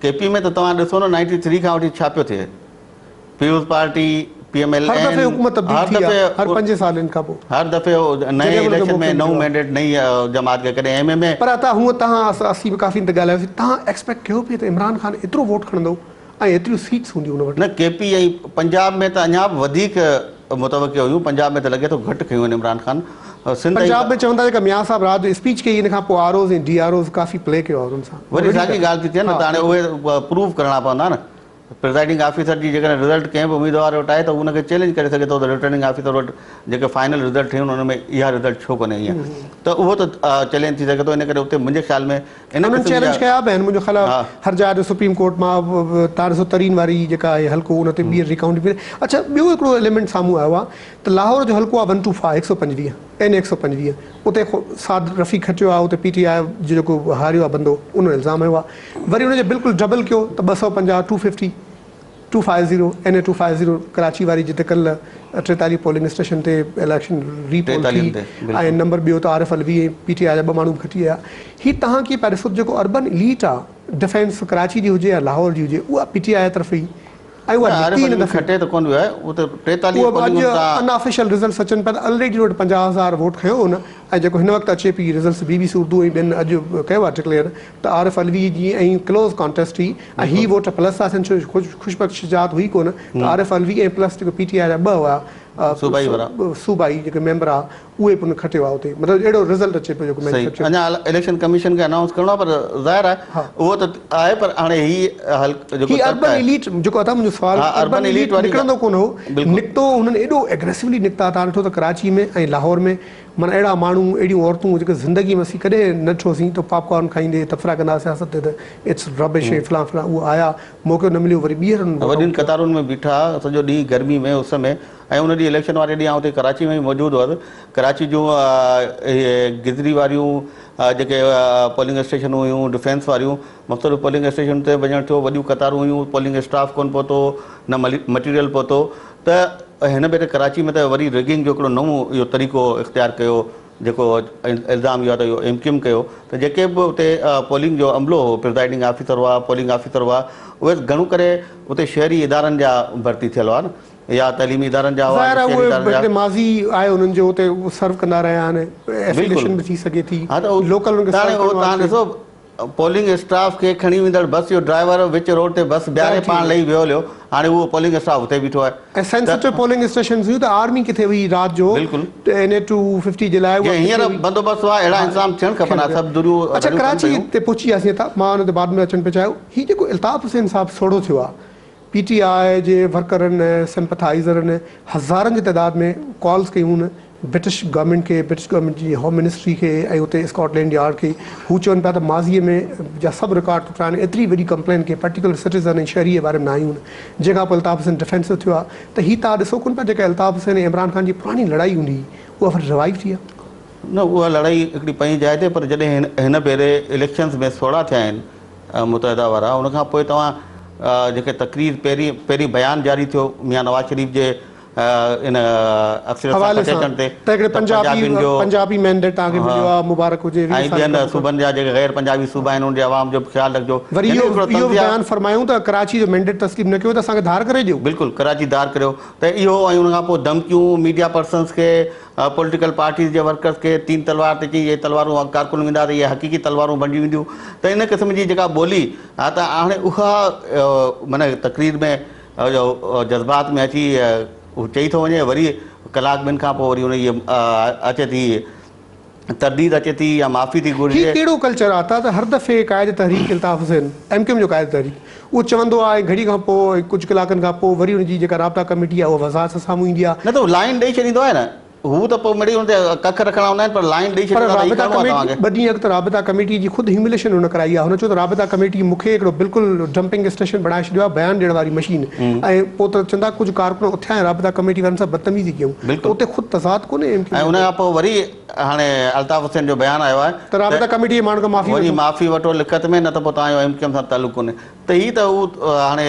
ڪي پي ۾ ته توهان ڏسو نه نائنٽي ٿري کان وٺي ڇا پيو ٿئي. Peoples party, P M L هر اين، دفعي حڪومت تبديل هر ٿي آهي، دفعي هر پنجين سالن کان پوء. هر دفعي نئين جڏهن به ان کي اليڪشن ۾ موقعو نئون مليو آهي. مينڊيٽ نئين جماعت کي ڪڏهن ايم ايم اي. پر عطا هونء توهان اسين به ڪافي ان تي ڳالهايوسين توهان ايڪسپيڪٽ ڪيو پئي ته عمران خان ايترو ووٽ کڻندو ۽ ايتريون سيٽس هونديون ان وٽ. نه ڪي پي ۽ پنجاب ۾ ته اڃا به وڌيڪ متوقع هيون پنجاب ۾ ته لڳي ٿو گهٽ کنيون آهن عمران خان سنڌ ۽ پنجاب ۾ چون ٿا جيڪا ميان صاحب رات جو اسپيچ ڪئي ان کان پوء R Os ۽ D R Os ڪافي پلي ڪيو آهي انهن سان. وري ساڳي ڳالهه ٿي ٿئي نه ته هاڻي اهي پروف ڪرڻا پوندا نه. پرزائيڊنگ آفيسر جي جيڪڏهن رزلٽ ڪنهن به اميدوار وٽ آهي ته هو ان کي چئلينج ڪري سگهي ٿو ته رٽرننگ آفيسر وٽ جيڪي فائنل رزلٽ ٺهيون آهن ان ۾ اها رزلٽ ڇو ڪونهي ائين ته اهو ته چئلينج ٿي سگهي ٿو ان ڪري اتي منهنجي خيال ۾ ان انهن قسم چئلينج جا ڪيا به آهن منهنجو خيال آهي هر جاء تي سپريم ڪورٽ مان تان ڏسو ترين واري جيڪا آهي حلقو ان تي ٻيهر ريڪائونٽ به اڇا ٻيو هڪڙو ايليمينٽ سامهون آيو آهي ته لاهور جو حلقو آهي ون ٽو فائيو 125 اين 125 اتي سعد رفيق کٽيو آهي اتي پي ٽي آء جو جيڪو هاريو آهي بندو ان الزام هنيو آهي وري ان جي بلڪل ڊبل ڪيو ته 250 two fifty two five zero N A two five zero Karachi واري جتي ڪلهه 43 پولنگ اسٽيشن تي اليڪشن ري پول ٿي ۽ نمبر ٻيو ته عارف علوي ۽ پي ٽي آء جا ٻه ماڻهو به کٽي ويا هي تهان ڪيئن پيا ڏسو ته جيڪو اربن اليٽ آهي ڊفينس ڪراچي جي هجي يا لاهور جي هجي اها پي ٽي آء طرف ئي ۽ اها نه عارف نڪتي هن علوي دفعي. کٽي ته ڪونه ويو آهي اهو ته 43 اهو به اڄ پولنگن تان. ان آفيشل رزلٽس اچن پيا ته الريڊي ان وٽ 50,000 ووٽ کنيو هن ۽ جيڪو هن وقت اچي پئي رزلٽس بي بي سي اردو ۽ ٻين اڄ ڪيو آهي ڊڪليئر ته عارف علوي جي ۽ ڪلوز ڪانٽيسٽ هئي ۽ هي ووٽ پلس ٿا ٿين ڇو جو خوش بخش شجاعت هئي ڪونه ته عارف علوي ۽ پلس جيڪو پي ٽي آء جا ٻه هئا صوبائي وارا صوبائي جيڪي ميمبر آ اهي به ان کٽيو آ اتي مطلب اهڙو رزلٽ اچي پيو جيڪو مينوفيڪچر اڃا اليڪشن ڪميشن کي انائونس ڪرڻو آ پر ظاهر آهي اهو ته آهي پر هاڻي هي جيڪو هي اربن ايليٽ جيڪو ادا منهنجو سوال اربن ايليٽ نڪرندو ڪونه هو نڪتو هنن ايڏو ايگريسولي نڪتا تان ڏٺو ته ڪراچي ۾ ۽ لاهور ۾ معنيٰ اهڙا ماڻهو اهڙيون عورتون جيڪي زندگي ۾ اسين ڪڏهن نه ڏٺوسين ته پاپ ڪارن کائيندي تبصرا ڪندا سياست تي ته it's ربش ۽ فلان فلان اهو آيا موقعو نه مليو وري ٻيهر انهن وڏين قطارن ۾ بيٺا سڄو ڏينهن گرمي ۾ اس ۾ ۽ ان ڏينهن اليڪشن واري ڏينهن آئون اتي ڪراچي ۾ ئي موجود هئس. ڪراچي جون اهي گدري واريون جيڪي پولنگ اسٽيشنون هيون ڊفينس واريون مختلف پولنگ اسٽيشنن تي وڃڻ ٿيو وڏيون قطارون هيون پولنگ اسٽاف ڪونه پهتو نه مٽيريل پهتو ته هن ڀيري ڪراچي ۾ ته وري رگنگ جو هڪڙو نئون اهو طريقو اختيار ڪيو جيڪو الزام اهو آهي ته اهو ايم ڪيو ايم ڪيو ته جيڪي به اتي پولنگ جو عملو هو پرزائيڊنگ آفيسر هئا پولنگ آفيسر هئا اهي گهڻو ڪري اتي شهري ادارن جا ڀرتي ٿيل هئا نه يا تعليمي ادارن جا هئا ظاهر آهي اهي هڪڙي ماضي آهي انهن جو اتي سرو ڪندا رهيا آهن ايفيليشن به ٿي سگهي ٿي لوڪل انهن کي سرو ڪرڻو آهي ڏسو پولنگ اسٽاف کي کڻي ويندڙ بس جو ڊرائيور وچ روڊ تي بس بيهاري پاڻ لهي ويو هليو هاڻي اهو پولنگ اسٽاف اتي بيٺو آهي ۽ سينسيٽو پولنگ اسٽيشنز هيون ته آرمي ڪٿي هئي رات جو بلڪل اين اي 250 جي لاء جي هينئر بندوبست هئا اهڙا انتظام ٿيڻ کپن ها سڀ ڌريون اڇا ڪراچي تي پهچي وياسين ته مان ان تي بعد ۾ اچڻ پئي چاهيو هي جيڪو الطاف حسين صاحب سوڙهو ٿيو آهي پي ٽي آء جي ورڪرن ۽ سمپٿائيزرن هزارن جي تعداد ۾ ڪالز ڪيون برٽش گورنمينٽ کي، برٽش گورنمينٽ جي هوم منسٽري کي ۽ اتي اسڪاٽ لينڊ يارڊ کي. هو چون پيا ته ماضي ۾ جا سڀ رڪارڊ ٽٽا آهن، ايتري وڏي ڪمپلين ڪنهن پرٽيڪولر سٽيزن ۽ شهري جي باري ۾ نه آيون آهن، جنهن کان پوء الطاف حسين ڊفينسو ٿيو آهي ته هي توهان ڏسو ڪونه پيا جيڪا الطاف حسين ۽ عمران خان جي پراڻي لڙائي هوندي هئي اها وري روائيو ٿي آهي. نه اها لڙائي هڪڙي پنهنجي جاء تي پر جڏهن هن ڀيري اليڪشنز ۾ سوڙها ٿيا آهن متحده وارا ان کان پوء توهان جيڪي تقرير پهرين پهرين بيان جاري ٿيو ميان نواز شريف جي ان اڪثريت سان کٽي اچڻ تي ته هڪڙي پنجابي پنجابي مينڊيٽ توهان کي مليو آهي مبارڪ هجي ۽ ٻين صوبن جا جيڪي غير پنجابي صوبا آهن ان جي عوام جو به خيال رکجو وري اهو اهو به بيان فرمايون ته ڪراچي جو مينڊيٽ تسليم نه ڪيو ته اسان کي ڌار ڪري ڏيو. بلڪل ڪراچي ڌار ڪريو ته اهو ۽ ان کان پوء ڌمڪيون ميڊيا پرسنز کي پوليٽيڪل پارٽيز جي ورڪرز کي تين تلوار تي چئي اهي تلوارون ڪارڪن ويندا ته اهي حقيقي تلوارون بڻجي وينديون ته ان قسم جي جيڪا ٻولي آ ته هاڻي اها معنيٰ تقرير ۾ جذبات ۾ اچي هو چئي ٿو وڃي وري ڪلاڪ ٻن کان پوء وري ان جي اچي ٿي ترديد اچي ٿي يا معافي ٿي گهرجي. هي ڪهڙو ڪلچر آ ته هر دفعي قائد تحريڪ Altaf Hussain M Q M جو قائد تحريڪ اهو چوندو آ ۽ گهڙي کان پوء ۽ ڪجهه ڪلاڪن کان پوء وري ان جي جيڪا رابطا ڪميٽي آ اها وضاحت سان سامهون ايندي آ. نه ته هو لائين ڏئي ڇڏيندو آهي نه هو ته پوء مڙئي ان تي ڪک رکڻا هوندا آهن پر لائين ڏئي پر ڇڏيندو آهي ته هي رابطا ڪرڻو آهي توهان ڪميٽي کي. ٻه ڏينهن اڳ ته رابطا ڪميٽي جي خود هيومليشن هن ڪرائي آ هن چيو ته رابطا ڪميٽي مون کي هڪڙو بلڪل ڊمپنگ اسٽيشن بڻائي ڇڏيو آ بيان ڏيڻ واري مشين ۽ پوء ته چوندا ڪجهه ڪارڪن اٿيا ۽ رابطا ڪميٽي وارن سان بدتميزي ڪيائون ته بلڪل. اتي خود تضاد ڪونهي ايم ڪيو ۽ ايم ان ۾. کان پوء وري هاڻي الطاف حسين جو بيان آيو آهي ته رابطا ته ڪميٽي جي ماڻهن کان معافي وڃي وٺو. معافي وٺو لکت ۾ نه ته پوء توهان جو ايم ڪيو ايم سان تعلق ڪونهي ته هي ته هو هاڻي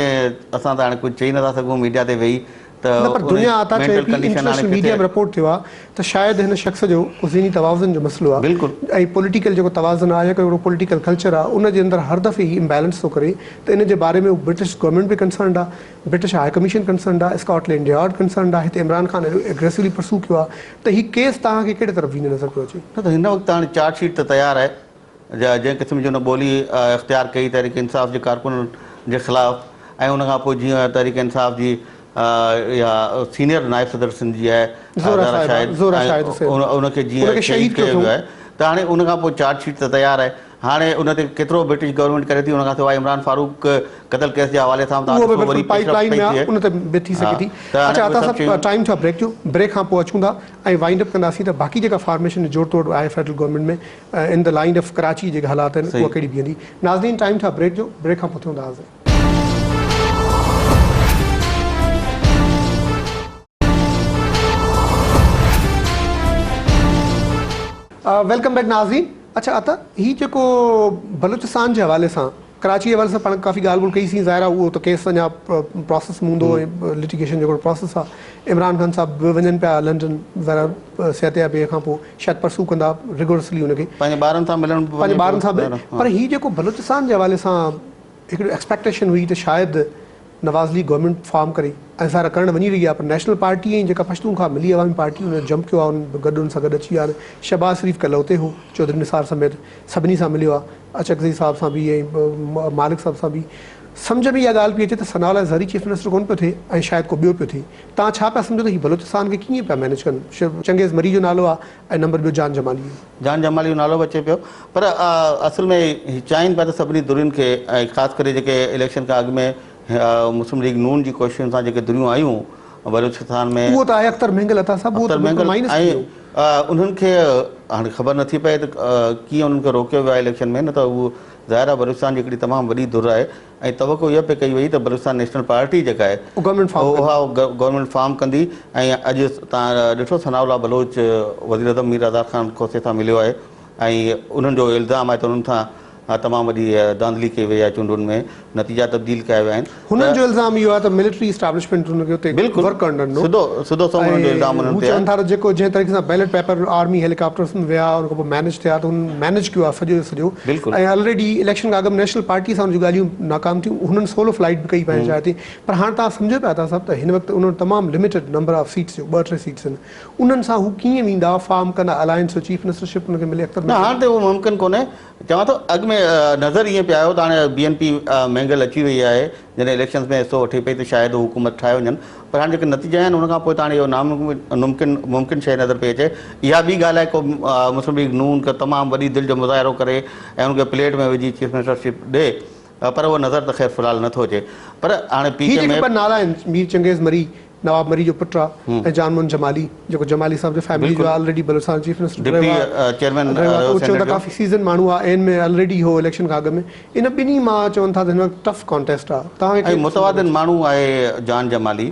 اسان ته هاڻي ڪجهه چئي نٿا سگهون ميڊيا تي ويهي ته نه پر ان دنيا جي عطا چئي مينٽل پئي ڪنڊيشن هاڻي انٽرنيشنل ڪٿي ميڊيا ۾ رپورٽ ٿيو آهي ته شايد هن شخص جو ڪو ذهني توازن جو مسئلو آهي بلڪل. ۽ پوليٽيڪل جيڪو توازن آهي يا ڪو پوليٽيڪل ڪلچر آهي ان جي اندر هر دفعي هي امبيلنس ٿو ڪري ته ان جي باري ۾ برٽش گورنمينٽ به ڪنسرنڊ آهي برٽش هاء ڪميشن ڪنسرنڊ آهي اسڪاٽ لينڊ يارڊ ڪنسرنڊ آهي هتي عمران خان ايڏو اگريسولي پرسو ڪيو آهي ته هي ڪيس توهان کي ڪهڙي طرف ويندي نظر پيو اچي؟ نه ته هن وقت هاڻي چارج شيٽ ته تيار آهي جنهن قسم جي هن ٻولي اختيار ڪئي تحريڪ انصاف جي ڪارڪنن جي خلاف ۽ ان کان پوء جيئن تحريڪ انصاف جي اها سينيئر نائب صدر سنڌ جي آهي زهره شاهد حسين ان کي جيئن شهيد ڪيو ويو آهي ته هاڻي ان کان پوء چارج شيٽ ته تيار آهي هاڻي ان تي ڪيترو برٽش گورنمينٽ ڪري ٿي ان کان سواء عمران فاروق قتل ڪيس جي حوالي سان اهو به بلڪل پائيپ لائين ۾ آهي ان تي به ٿي سگهي ٿي اڇا عطا صاحب ٽائيم ٿيو آهي بريڪ جو بريڪ کان پوء اچون ٿا ۽ وائنڊ اپ ڪنداسين ته باقي جيڪا فارميشن جوڙ توڙ آهي federal government ۾ in the line of Karachi جيڪي حالات آهن اها ڪهڙي بيهندي ناظرين ٽائيم ٿيو آهي بريڪ جو بريڪ کان پوء ٿيون ٿا حاضر. Welcome back ناظرين اڇا عطا هي جيڪو بلوچستان جي حوالي سان ڪراچي جي حوالي سان پاڻ ڪافي ڳالهه ٻولهه ڪئي سين ظاهر آهي اهو ته ڪيس اڃا پراسيس ۾ هوندو ۽ لٽيگيشن جيڪو پراسيس آهي عمران خان صاحب به وڃن پيا لنڊن ظاهر آهي صحتيابي کان پوء شايد پرسو ڪندا رگورسلي ان کي پنهنجي ٻارن سان ملڻ به پنهنجي ٻارن سان به پر هي جيڪو بلوچستان جي حوالي سان هڪڙي ايڪسپيڪٽيشن هئي ته شايد نواز ليگ گورنمينٽ فارم ڪري ۽ ظاهر ڪرڻ وڃي رهي آهي پر نيشنل پارٽي ۽ جيڪا پشتونخوا ملي عوامي پارٽي ان جمپ ڪيو آهي ان گڏ ان سان گڏ اچي ويا آهن شهباز شريف ڪلهه اتي هو چوڌري نثار سميت سڀني سان مليو آهي اچڪزئي صاحب سان به ۽ مالڪ صاحب سان به سمجهه ۾ اها ڳالهه پئي اچي ته ثناء الله زهري چيف منسٽر ڪونه پيو ٿئي ۽ شايد ڪو ٻيو پيو ٿئي. توهان ڇا پيا سمجهو ته هي بلوچستان کي ڪيئن پيا مينيج ڪن؟ چنگيز مري جو نالو آهي ۽ نمبر ٻيو جان جمالي جو. جان جمالي جو نالو به اچي پيو پر اصل ۾ هي چاهين پيا ته سڀني ڌرين کي ۽ خاص ڪري جيڪي اليڪشن کان اڳ ۾ مسلم ليگ نون جي ڪوششن سان جيڪي ڌريون آيون بلوچستان ۾. اهو ته آهي اختر مينگل عطا صاحب اهو ته اختر بلڪل مينگل مائنس ٿي ۽ ويو. انهن کي هاڻي خبر نٿي پئي ته ڪيئن انهن کي روڪيو ويو آهي اليڪشن ۾ نه ته اهو ظاهر آهي بلوچستان جي هڪڙي تمام وڏي ڌر آهي ۽ توقع اها پئي ڪئي وئي ته بلوچستان نيشنل پارٽي جيڪا آهي گورنمينٽ فارم ڪندي. اها گورنمينٽ فارم ڪندي ۽ اڄ توهان ڏٺو ثناء الله بلوچ وزيراعظم مير آزاد خان کوسي سان مليو آهي ۽ انهن جو الزام آهي ته انهن سان تمام وڏي ڌانڌلي ڪئي وئي آهي چونڊن ۾ نتيجا تبديل ڪيا ويا آهن هنن جو الزام اهو آهي ته ملٽري اسٽيبلشمينٽ هن کي اتي ورڪ ڪرڻ نه ڏنو سڌو سڌو سنئون انهن جو الزام انهن هو تي آهي. چون ٿا ته جيڪو جنهن طريقي سان بيلٽ پيپر آرمي هيليڪاپٽرس ۾ ويا ان کان پوء مينيج ٿيا ته هنن مينيج ڪيو آهي سڄو جو سڄو بلڪل ۽ الريڊي اليڪشن کان اڳ ۾ نيشنل پارٽي سان ان جون ڳالهيون ناڪام ٿيون هنن سولو فلائيٽ به ڪئي پنهنجي جاء تي پر هاڻ توهان سمجهو پيا ٿا صاحب ته هن وقت انهن وٽ تمام لميٽيڊ نمبر آف سيٽس جو ٻه ٽي سيٽس آهن انهن سان هو ڪيئن ويندا فارم ڪندا الائنس جو چيف منسٽر شپ انهن کي ملي اختر نه هاڻ ته اهو ممڪن ڪونهي چوان ٿو اڳ ۾ نظر ائين پئي آيو ته هاڻي بي اين پي مينگل اچي وئي آهي جڏهن اليڪشنز ۾ حصو وٺي پئي ته شايد هو حڪومت ٺاهي وڃن پر هاڻي جيڪي نتيجا آهن ان کان پوء ته هاڻي اهو ناممڪن ممڪن شيء نظر پئي اچي اها ٻي ڳالهه آهي ڪو مسلم ليگ نون ڪو تمام وڏي دل جو مظاهرو ڪري ۽ ان کي پليٽ ۾ وجهي چيف منسٽر شپ ڏي پر اهو نظر ته خير في الحال نٿو اچي پر هاڻي پي هي ڪي جيڪي ۾ ٻه نالا آهن مير چنگيز مري نواب مري جو پٽ آ ۽ جان محمد جمالي جيڪو جمالي صاحب جو فيملي جو آ آلريڊي بلوچستان چيف منسٽر رهيو ڊپٽي آ چيئرمين رهيو آ ته رهيو اهو چون ٿا سينيٽ جو. ڪافي سيزن ماڻهو آ اين ۾ آلريڊي هو اليڪشن کان اڳ ۾ ان ٻنهي مان چون ٿا ته هن وقت ٽف ڪانٽيسٽ آ توهان کي ۽ ڪير پسند نظر متوازن اچي ماڻهو آهي جان جمالي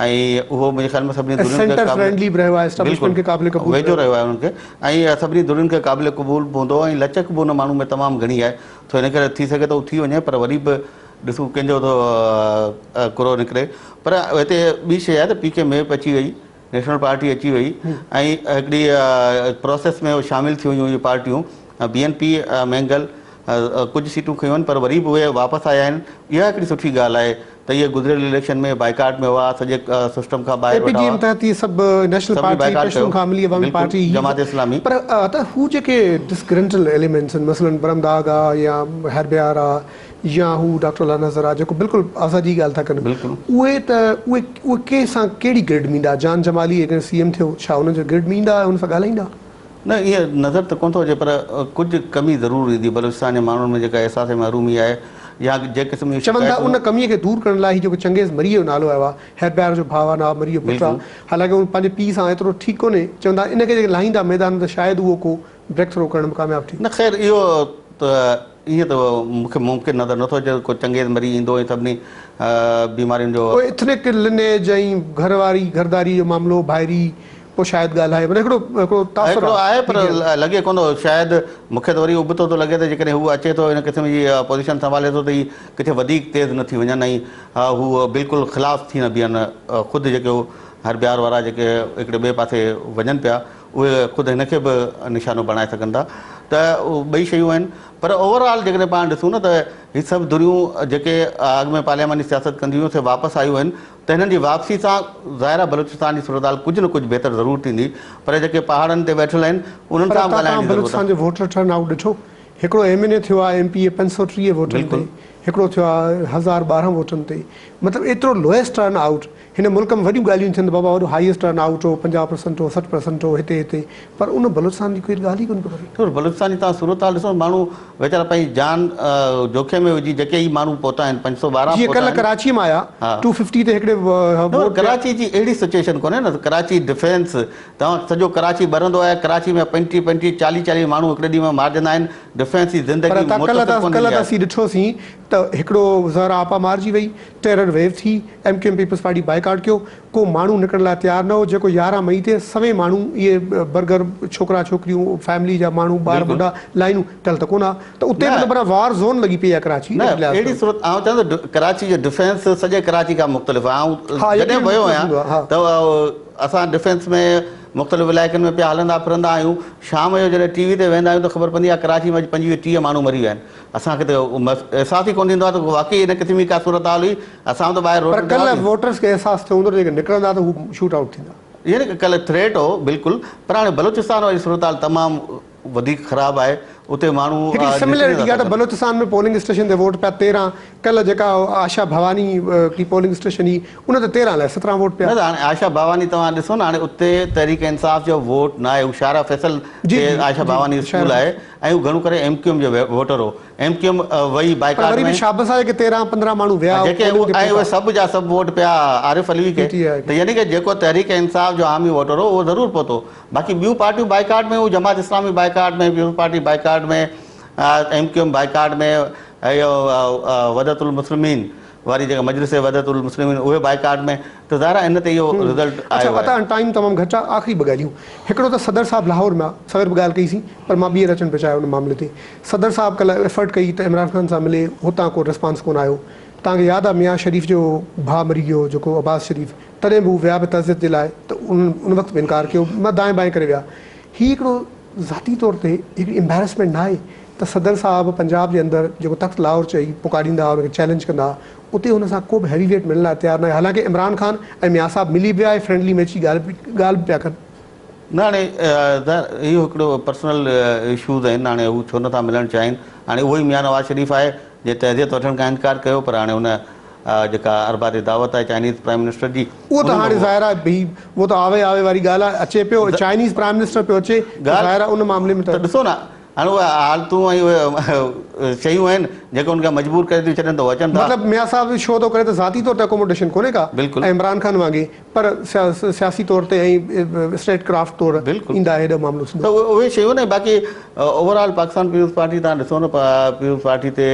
۽ اهو منهنجي خيال ۾ سڀني ۽ ڌرين کي سينٽر قابل فرينڊلي به رهيو آ بلڪل اسٽيبلشمينٽ کي قابل قبول به ويجهو رهيو رهيو آهي انهن کي ۽ سڀني ڌرين کي قابل قبول به هوندو ۽ لچڪ به ان ماڻهو ۾ تمام گهڻي آهي سو ان ڪري ٿي سگهي ٿو ٿي وڃي پر وري به ڏسون ڪنهن جو ٿو ڪرو نڪري پر هتي ٻي شيء آهي ته پي ڪي ميپ اچي وئي نيشنل پارٽي اچي وئي ۽ هڪڙي پروسيس ۾ شامل ٿي ويون اهي پارٽيون بي اين پي مينگل ڪجهه سيٽون کنيون آهن پر وري به اهي واپس آيا آهن اها هڪڙي سٺي ڳالهه آهي ته اهي گذريل اليڪشن ۾ بائيڪاٽ ۾ هئا سڄي سسٽم کان اي ٻاهر پي ويٺا ڊي ايم هئا تحت اهي سڀ نيشنل سڀني پارٽي بائيڪاٽ پشتون ڪيو کان ملي عوامي بلڪل پارٽي هي جماعت اسلامي پر ته هو جيڪي ڊسگرنٽل ايليمينٽس آهن مثلاً برمداغ آ يا حيربيار آ يا هو ڊاڪٽر الله نظر آ جيڪو بلڪل آزادي جي ڳالهه ٿا ڪن بلڪل اهي ته اهي اهي ڪنهن سان ڪهڙي گرڊ ۾ ايندا جان جمالي جيڪڏهن سي ايم ٿيو ڇا انهن جو گرڊ ۾ ايندا ۽ ان سان ڳالهائيندا؟ نه ائين نظر ته ڪونه ٿو اچي پر ڪجهه ڪمي ضرور ايندي بلوچستان جي ماڻهن ۾ جيڪا احساس محرومي آهي يا جنهن قسم جون چون ٿا شڪايتون ان ڪمي کي دور ڪرڻ لاء هي جيڪو چنگيز مريء جو نالو آيو آهي حيربيار جو ڀاء آهي نواب مريء جو پٽ آهي بلڪل حالانڪه هو پنهنجي پيء سان ايترو ٺيڪ ڪونهي چون ٿا ان کي جيڪڏهن لاهيندا ميدان ۾ ته شايد اهو ڪو بريڪ ٿرو ڪرڻ ۾ ڪامياب ٿي. نه خير اهو ته ائين ته مون کي ممڪن نظر نٿو اچي ته ڪو چنگيز مري ايندو ۽ سڀني بيمارين جو. پوء ايٿنڪ لنيج ۽ گهر واري گهرداري جو معاملو ڀائري پوء شايد ڳالهائي مطلب هڪڙو هڪڙو تاثر هڪڙو آ آهي پر ميڊيا ۾. لڳي ڪونه ٿو شايد مون کي ته وري ابتو ٿو لڳي ته جيڪڏهن هو اچي ٿو ان قسم جي پوزيشن سنڀالي ٿو ته هي ڪٿي وڌيڪ تيز نه ٿي وڃن ۽ هو بلڪل خلاف ٿي نه بيهن خود جيڪي هو هربيار وارا جيڪي هڪڙي ٻئي پاسي وڃن پيا اهي خود هن کي به نشانو بڻائي سگهن ٿا ته ٻئي شيون آهن پر اوور آل جيڪڏهن پاڻ ڏسون نه ته هي سڀ ڌريون جيڪي اڳ ۾ پارلياماني سياست ڪنديون هيون سي واپس آيون آهن ته هنن جي واپسي سان ظاهر آهي بلوچستان جي صورتحال ڪجهه نه ڪجهه بهتر ضرور ٿيندي پر جيڪي پهاڙن تي ويٺل آهن انهن پر سان به اتان ڳالهائڻ توهان جي ضرورت بلوچستان آهي. جو ووٽر ٽرن آئوٽ ڏٺو هڪڙو ايم اين اي ٿيو آهي ايم پي اي 530 ووٽن تي بلڪل. هڪڙو ٿيو آهي 1012 ووٽن تي مطلب ايترو لوئيسٽ ٽرن آئوٽ هن ملڪ ۾ وڏيون ڳالهيون ٿين ته بابا وڏو هائيسٽ ٽرن آئوٽ هو، 50 پرسنٽ هو، 60 پرسنٽ هو، هتي هتي پر ان بلوچستان جي ڪير ڳالهه ئي ڪونه پيو ڪري. ٺور بلوچستان جي توهان صورتحال ڏسو ماڻهو ويچارا پنهنجي جان جوکي ۾ وجهي جيڪي هي ماڻهو پهتا آهن 512 جيئن پهتا ڪلهه آهن ڪراچي مان آيا ها ٽو ففٽي تي هڪڙي نه ووٽ پيا. ڪراچي جي اهڙي سچويشن ڪونهي نه ڪراچي ڊفينس توهان سڄو ڪراچي ٻرندو آهي ڪراچي ۾ 35 35 40 40 ماڻهو هڪڙي ڏينهن ۾ مارجندا آهن ڊفينس جي پر زندگي ڪلهه متاثر ته ڪونه ڪلهه ٿيندي ته آهي. اسين ڏٺوسين ته هڪڙو زهرا آپا مارجي وئي ٽيرر ويو ٿي، M Q M Peoples Party boycott ڪيو، ڪو ماڻهو نڪرڻ لاء تيار نه هو، جيڪو 11 مئي تي سوين ماڻهو اهي برگر ڇوڪرا ڇوڪريون فيملي جا ماڻهو ٻار بلڪل ٻڍا لائينون ٽل ته ڪونه ها ته اتي به نه ته معنيٰ وار زون لڳي پئي آهي ڪراچي نه ان لحاظ اهڙي کان. صورت آئون چوان ٿو ڪراچي جو ڊفينس سڄي ڪراچي کان مختلف آهي آئون ها جڏهن يقينن ويو مختلف آهيان هوندو آهي ها. ته اسان ڊفينس ۾ مختلف علائقن ۾ پيا هلندا ڦرندا آهيون شام جو جڏهن ٽي وي تي ويندا آهيون ته خبر پوندي آهي ڪراچي ۾ اڄ 25 30 ماڻهو مري ويا آهن اسان کي ته احساس ئي ڪونه ٿيندو آهي ته واقعي ان قسم جي ڪا صورتحال هئي، اسان به ته ٻاهر پر روڊن تي ڪلهه هئاسين. ووٽرز کي احساس ٿيو هوندو ته جيڪي نڪرندا ته هو شوٽ آئوٽ ٿيندا. يعني ڪلهه ٿريٽ هو بلڪل پر هاڻي بلوچستان واري صورتحال تمام وڌيڪ خراب آهي. اتي ماڻهو هڪڙي نڪري سميلرٽي نٿا آهي ته سگهن. بلوچستان ۾ پولنگ اسٽيشن تي ووٽ پيا 13، ڪلهه جيڪا آشا ڀواني هڪڙي پولنگ اسٽيشن هئي ان تي 13 الائي 17 ووٽ پيا. نه ته هاڻي آشا ڀواني توهان ڏسو نه هاڻي اتي تحريڪ انصاف جو ووٽ نه آهي هو شاهراهه فيصل جي تي جي آشا جي ڀواني اسڪول شاهراهه آهي ۽ هو گهڻو ڪري ايم ڪيو ايم جو ووٽر هو ايم ڪيو ايم وئي پر بائيڪاٽ وري ۾. به شابس آهي جيڪي 13 15 ماڻهو ويا جيڪي پولنگ تي ۽ اهي پهتا. سڀ جا سڀ ووٽ پيا عارف علوي پي کي ٽي آء ته کي. يعني ڪه جيڪو تحريڪ انصاف جو حامي ووٽر هو اهو ضرور پهتو باقي ٻيون پارٽيون بائيڪاٽ ۾ هيون Jamaat Islami boycott ۾ Peoples Party boycott ۾ M Q M boycott ۾ اهو وحدت المسلمين واري جيڪا مجلس وحدت المسلمين اهي بائيڪاٽ ۾ ته ظاهر آهي ان تي اهو رزلٽ اڇا آيو آهي. عطا هاڻ ٽائيم تمام گهٽ آهي آخري ٻه ڳالهيون هڪڙو ته صدر صاحب لاهور ۾ آ سوير به ڳالهه ڪئي سين پر مان ٻيهر اچڻ پيو چاهيان ان معاملي تي صدر صاحب ڪلهه ايفرٽ ڪئي ته عمران خان سان ملي هتان ڪو رسپانس ڪونه آيو توهان کي ياد آ ميان شريف جو ڀاء مري ويو جيڪو عباس شريف تڏهن به هو ويا به تعزيت جي لاء ته انهن ان وقت به انڪار ڪيو مان دائين بائين ڪري ويا. هي هڪڙو ذاتي طور تي هڪڙي امبيرسمينٽ ناهي ته صدر صاحب پنجاب جي اندر جيڪو تخت لاهور چئي پڪاريندا ها ان کي چئلينج ڪندا ها اتي هن سان ڪو به هيوي ويٽ ملڻ لاء تيار ناهي حالانڪه عمران خان ۽ ميان صاحب ملي به ويا ۽ فرينڊلي ميچ جي ڳالهه به ڳالهه به پيا ڪن. نه هاڻي ظاهر اهو هڪڙو پرسنل اشوز آهن هاڻي هو ڇو نٿا ملڻ چاهين هاڻي اهو ئي ميان نواز شريف آهي جنهن تعزيت وٺڻ کان انڪار ڪيو پر هاڻي هن جيڪا اربع تي دعوت آهي چائنيز پرائم منسٽر جي اهو ان ته ۾ هاڻي هو ظاهر آهي ڀئي اهو ته آوي آوي واري ڳالهه آهي اچي پيو چائنيز پرائم منسٽر پيو اچي ته ڳالهه ظاهر آهي ان معاملي ۾ ته ته ڏسو نه هاڻي اهي حالتون ۽ اهي شيون آهن جيڪي انهن کي مجبور ڪري ٿيون ڇڏن ته هو اچن ٿا. مطلب ميان صاحب شو ٿو ڪري ته ذاتي طور تي اڪوموڊيشن ڪونهي ڪا بلڪل. ۽ عمران خان وانگي پر سياسي طور تي ۽ اسٽيٽ ڪرافٽ طور بلڪل ايندا هيڏو معاملو ته ٿيندو. اهي شيون آهن باقي over all Pakistan peoples party تان ڏسو نه پيپلز پارٽي تي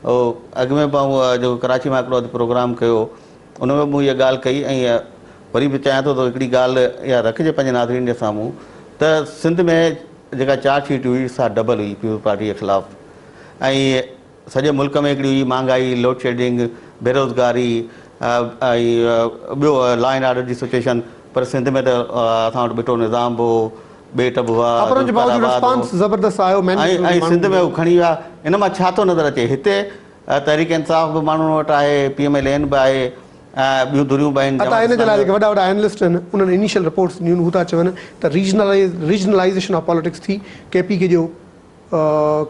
اڳ ۾ به آئون جيڪو ڪراچي مان هڪڙو اڌ پروگرام ڪيو ان ۾ به مون اها ڳالهه ڪئي ۽ وري به چاهيان ٿو ته هڪڙي ڳالهه اها رکجي پنهنجي ناظرين جي سامهون ته سنڌ ۾ جيڪا چارج شيٽ هئي سا ڊبل هئي پيپلز پارٽي جي خلاف ۽ سڄي ملڪ ۾ هڪڙي هئي مهانگائي، لوڊشيڊنگ، بيروزگاري ۽ ٻيو لا اينڊ آرڊر جي سچويشن پر سنڌ ۾ ته اسان وٽ ٻٽو نظام به هو، ٻيٽ به هئا، ها پر ان جي ذوالفقار باوجود آباد هو رسپانس زبردست آيو ۽ ۽ سنڌ ۾ هو کڻي ويا ان مان ڇا ٿو نظر اچي هتي تحريڪ انصاف به ماڻهن وٽ آهي، پي ايم ايل اين به آهي ۽ ٻيون ڌريون به آهن عطا جماعت ان جي لاء اسلامي جيڪي وڏا وڏا اينلسٽ آهن انهن انيشل رپورٽس ڏنيون هو ٿا چون ته ريجنلائيزيشن آف پاليٽڪس ٿي ڪي پي کي ڏيو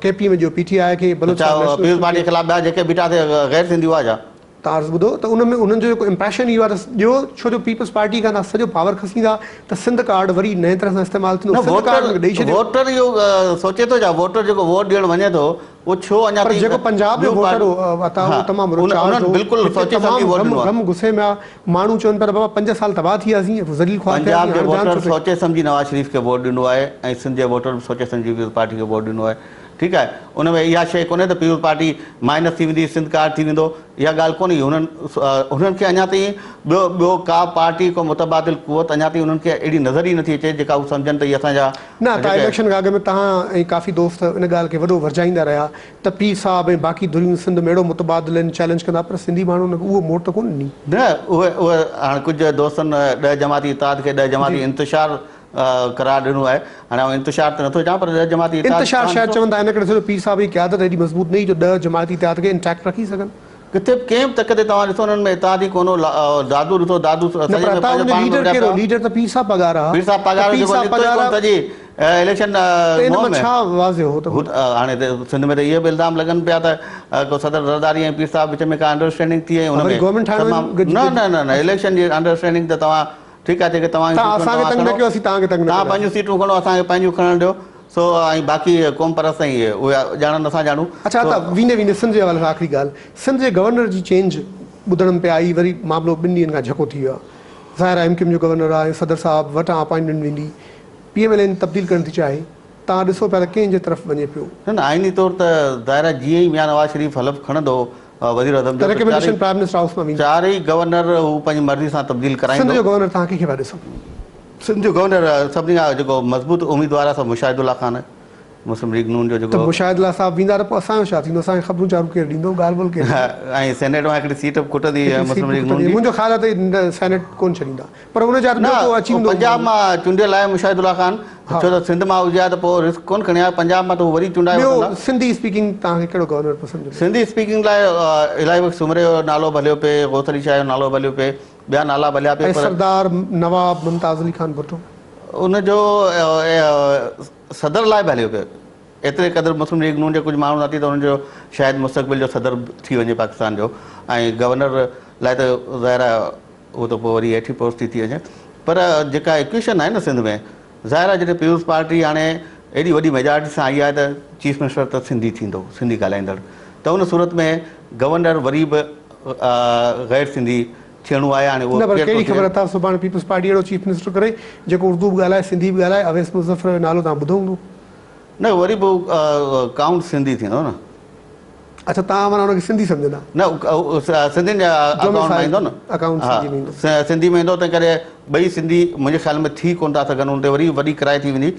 ڪي پي ۾ ڏيو پي ٽي آء کي بلوچستان ڇا نيشنلسٽن پيپلز پارٽي کي. خلاف ٻيا جيڪي بيٺا سي غير سنڌي هئا ڇا؟ تان عرض ٻڌو ته ان ۾ انهن جو جيڪو امپريشن اهو آهي ته ڏيو ڇو جو پيپلز پارٽي کان تان سڄو پاور کسيندا ته سنڌ ڪارڊ وري نئين طرح سان استعمال ٿيندو نه سنڌ ڪارڊ ووٽر ان کي ڏئي ڇڏيو. ووٽر اهو سوچي ٿو ڇا ووٽر جيڪو ووٽ ڏيڻ وڃي ٿو اهو ڇو اڃا پر تائين جيڪو پنجاب جو ٻيون ووٽر پارٽيون هو عطا ها اهو تمام وڏو ان چارج انهن هو بلڪل هتي سوچي تمام سمجهي ووٽ غم ڏنو آهي. غم غصي ۾ آ ماڻهو چون پيا ته بابا پنج سال تباهه ٿي وياسين ذليل خوار پنجاب ٿياسين جي هاڻي جان ووٽر ڇٽي. سوچي سمجهي نواز شريف کي ووٽ ڏنو آهي ۽ سنڌ جي ووٽر به سوچي سمجهي پيپلز پارٽي کي ووٽ ڏنو آهي ٺيڪ آهي ان ۾ اها شيء ڪونهي ته پيپلز پارٽي مائنس ٿي ويندي سنڌ ڪارڊ ٿي ويندو اها ڳالهه ڪونهي هنن هنن کي اڃا تائين ٻيو ٻيو ڪا پارٽي ڪو متبادل قوت اڃا تائين انهن کي اهڙي نظر ئي نٿي اچي جيڪا هو سمجهن ته هي اسان جا نه ته جيڪي اليڪشن کان اڳ ۾ توهان ۽ ڪافي دوست ان ڳالهه کي وڏو ورجائيندا رهيا ته پير صاحب ۽ باقي ڌريون سنڌ ۾ اهڙو متبادل آهن چئلينج ڪندا پر سنڌي ماڻهن ان کي اهو موٽ ته ڪونه ڏني. نه اهي اهي هاڻ ڪجهه دوستن ڏهه جماعتي اتحاد کي ڏهه جماعتي انتشار قرار ڏنو آهي. هاڻي آئون انتشار ته نٿو چوان پر ڏهه جماعتي اتحاد انتشار توهان شايد ڏسو. چون ٿا ان ڪري ٿيو جو پير صاحب جي قيادت ايڏي مضبوط نه هئي جو ڏهه جماعتي اتحاد کي انٽيڪٽ رکي سگهن. ڪٿي به ڪنهن به تڪ تي توهان ڏسو انهن ۾ اتحاد ئي ڪونه هو. دادو ڏٺو دادو نه سڄي پر ۾ عطا پنهنجو ان جو پاڻ ۾ ليڊر وڙهيا ڪير پيا هو؟ هئا. ليڊر ته پير صاحب پاڳارا ها پير صاحب ته پاڳارو پير جيڪو صاحب نڪتو ئي پاڳارا ڪونه سڄي اليڪشن ته ان منهن مان ۾. ڇا واضح هو ته هو ته هاڻي ته سنڌ ۾ ته اهي به الزام لڳن پيا ته ڪو صدر زرداري ۽ پير صاحب وچ ۾ ڪا انڊراسٽينڊنگ ٿي ۽ ان وري ۾ گورنمينٽ ٺاهڻ تمام وڃي نه نه نه نه اليڪشن جي انڊراسٽينڊنگ ته توهان ٺيڪ آهي جيڪي توهان توهان جون سيٽون اسان کي توهان تنگ نه کڻو ڪيو اسين توهان کي تنگ نه توهان ڪنداسين. پنهنجون سيٽون کڻو اسان کي پنهنجون کڻڻ ڏيو سو ۽ باقي قوم پرست ۽ اهي اهي ڄاڻن اسان ڄاڻون اڇا سو ته ويندي ويندي سنڌ جي حوالي سان آخري ڳالهه سنڌ جي گورنر جي چينج ٻڌڻ ۾ پئي آئي وري معاملو ٻن ڏينهن کان جهڪو ٿي ويو آهي ظاهر آهي ايم ڪيو ايم جو گورنر آهي ۽ صدر صاحب وٽان اپائنٽمينٽ ويندي پي ايم ايل اين تبديل ڪرڻ ٿي چاهي توهان ڏسو پيا ته ڪنهن جي طرف وڃي پيو. نه نه آئيني طور ته ظاهر آهي جيئن ئي ميان نواز شريف حلف کڻندو وزيراعظم ته جو ته ريڪمينڊيشن پرائم منسٽر هائوس مان ويندي. چارئي گورنر هو پنهنجي مرضي سان تبديل سنڌ ڪرائيندو. جو گورنر توهان ڪنهن کي پيا ڏسو؟ سنڌ جو گورنر سڀني کان جيڪو مضبوط اميدوار آهي سو مشاهد الله خان آهي مسلم ليگ نون جو ته جيڪو. مشاهد الله صاحب ويندا ته پوء اسان جو ڇا ٿيندو؟ اسان کي خبرون چارون ڪير ڏيندو؟ ڳالهه ٻولهه ڪير ڪندو؟ ۽ سينيٽ مان هڪڙي سيٽ به کٽندي هڪڙي سيٽ مسلم به ليگ نون کٽندي. جي. منهنجو خيال آهي ته سينيٽ ڪونه ڇڏيندا. پر ان جا ته نه ٻيو ڪو اچي هو ويندو پنجاب مان چونڊيل آهي مشاهد الله خان ڇو ته سنڌ مان هجي ها ته پوء رسڪ ڪونه کڻي ها پنجاب مان ته هو وري چونڊائي ٻيو وٺندا. سنڌي اسپيڪنگ توهان کي ڪهڙو گورنر پسند جو سنڌي اسپيڪنگ لاء الاهي بخش سومري جو نالو به هليو پئي غوث علي شاهه جو نالو به هليو پئي ٻيا نالا به هليا پئي ۽ پر سردار نواب ممتاز علي خان ڀٽو ان جو صدر لاء به هليو پئي. ايتري قدر مسلم ليگ نون جي ڪجهه ماڻهن سان ٿي ته انهن جو شايد مستقبل جو صدر به ٿي وڃي پاڪستان جو ۽ گورنر لاء ته ظاهر آهي اهو ته پوء وري هيٺين پوسٽ ٿي ٿي وڃي پر جيڪا ايڪويشن آهي نه سنڌ ۾ ظاهر آهي جڏهن پيپلز پارٽي هاڻي ايڏي وڏي ميجارٽي سان آئي آهي ته چيف منسٽر ته سنڌي ٿيندو سنڌي ڳالهائيندڙ ته ان صورت ۾ گورنر وري به غير سنڌي ٿيڻو آهي هاڻي اهو نه پر ڪير ٿو ڪهڙي ٿئي. خبر اٿا سڀاڻي پيپلز پارٽي اهڙو چيف منسٽر ڪري جيڪو اردو به ڳالهائي سنڌي به ڳالهائي اويس مظفر جو نالو توهان ٻڌو هوندو. نه وري به ڪائونٽ سنڌي ٿيندو نه. اڇا توهان معنيٰ ان کي سنڌي سمجهندا. نه سنڌين جي اڪائونٽ مان ايندو نه. اڪائونٽ سنڌي ۾ ايندو. سنڌي ۾ ايندو تنهن ڪري ٻئي سنڌي منهنجي خيال ۾ ٿي ڪونه ٿا سگهن ان تي وري وڏي ڪرائي ٿي ويندي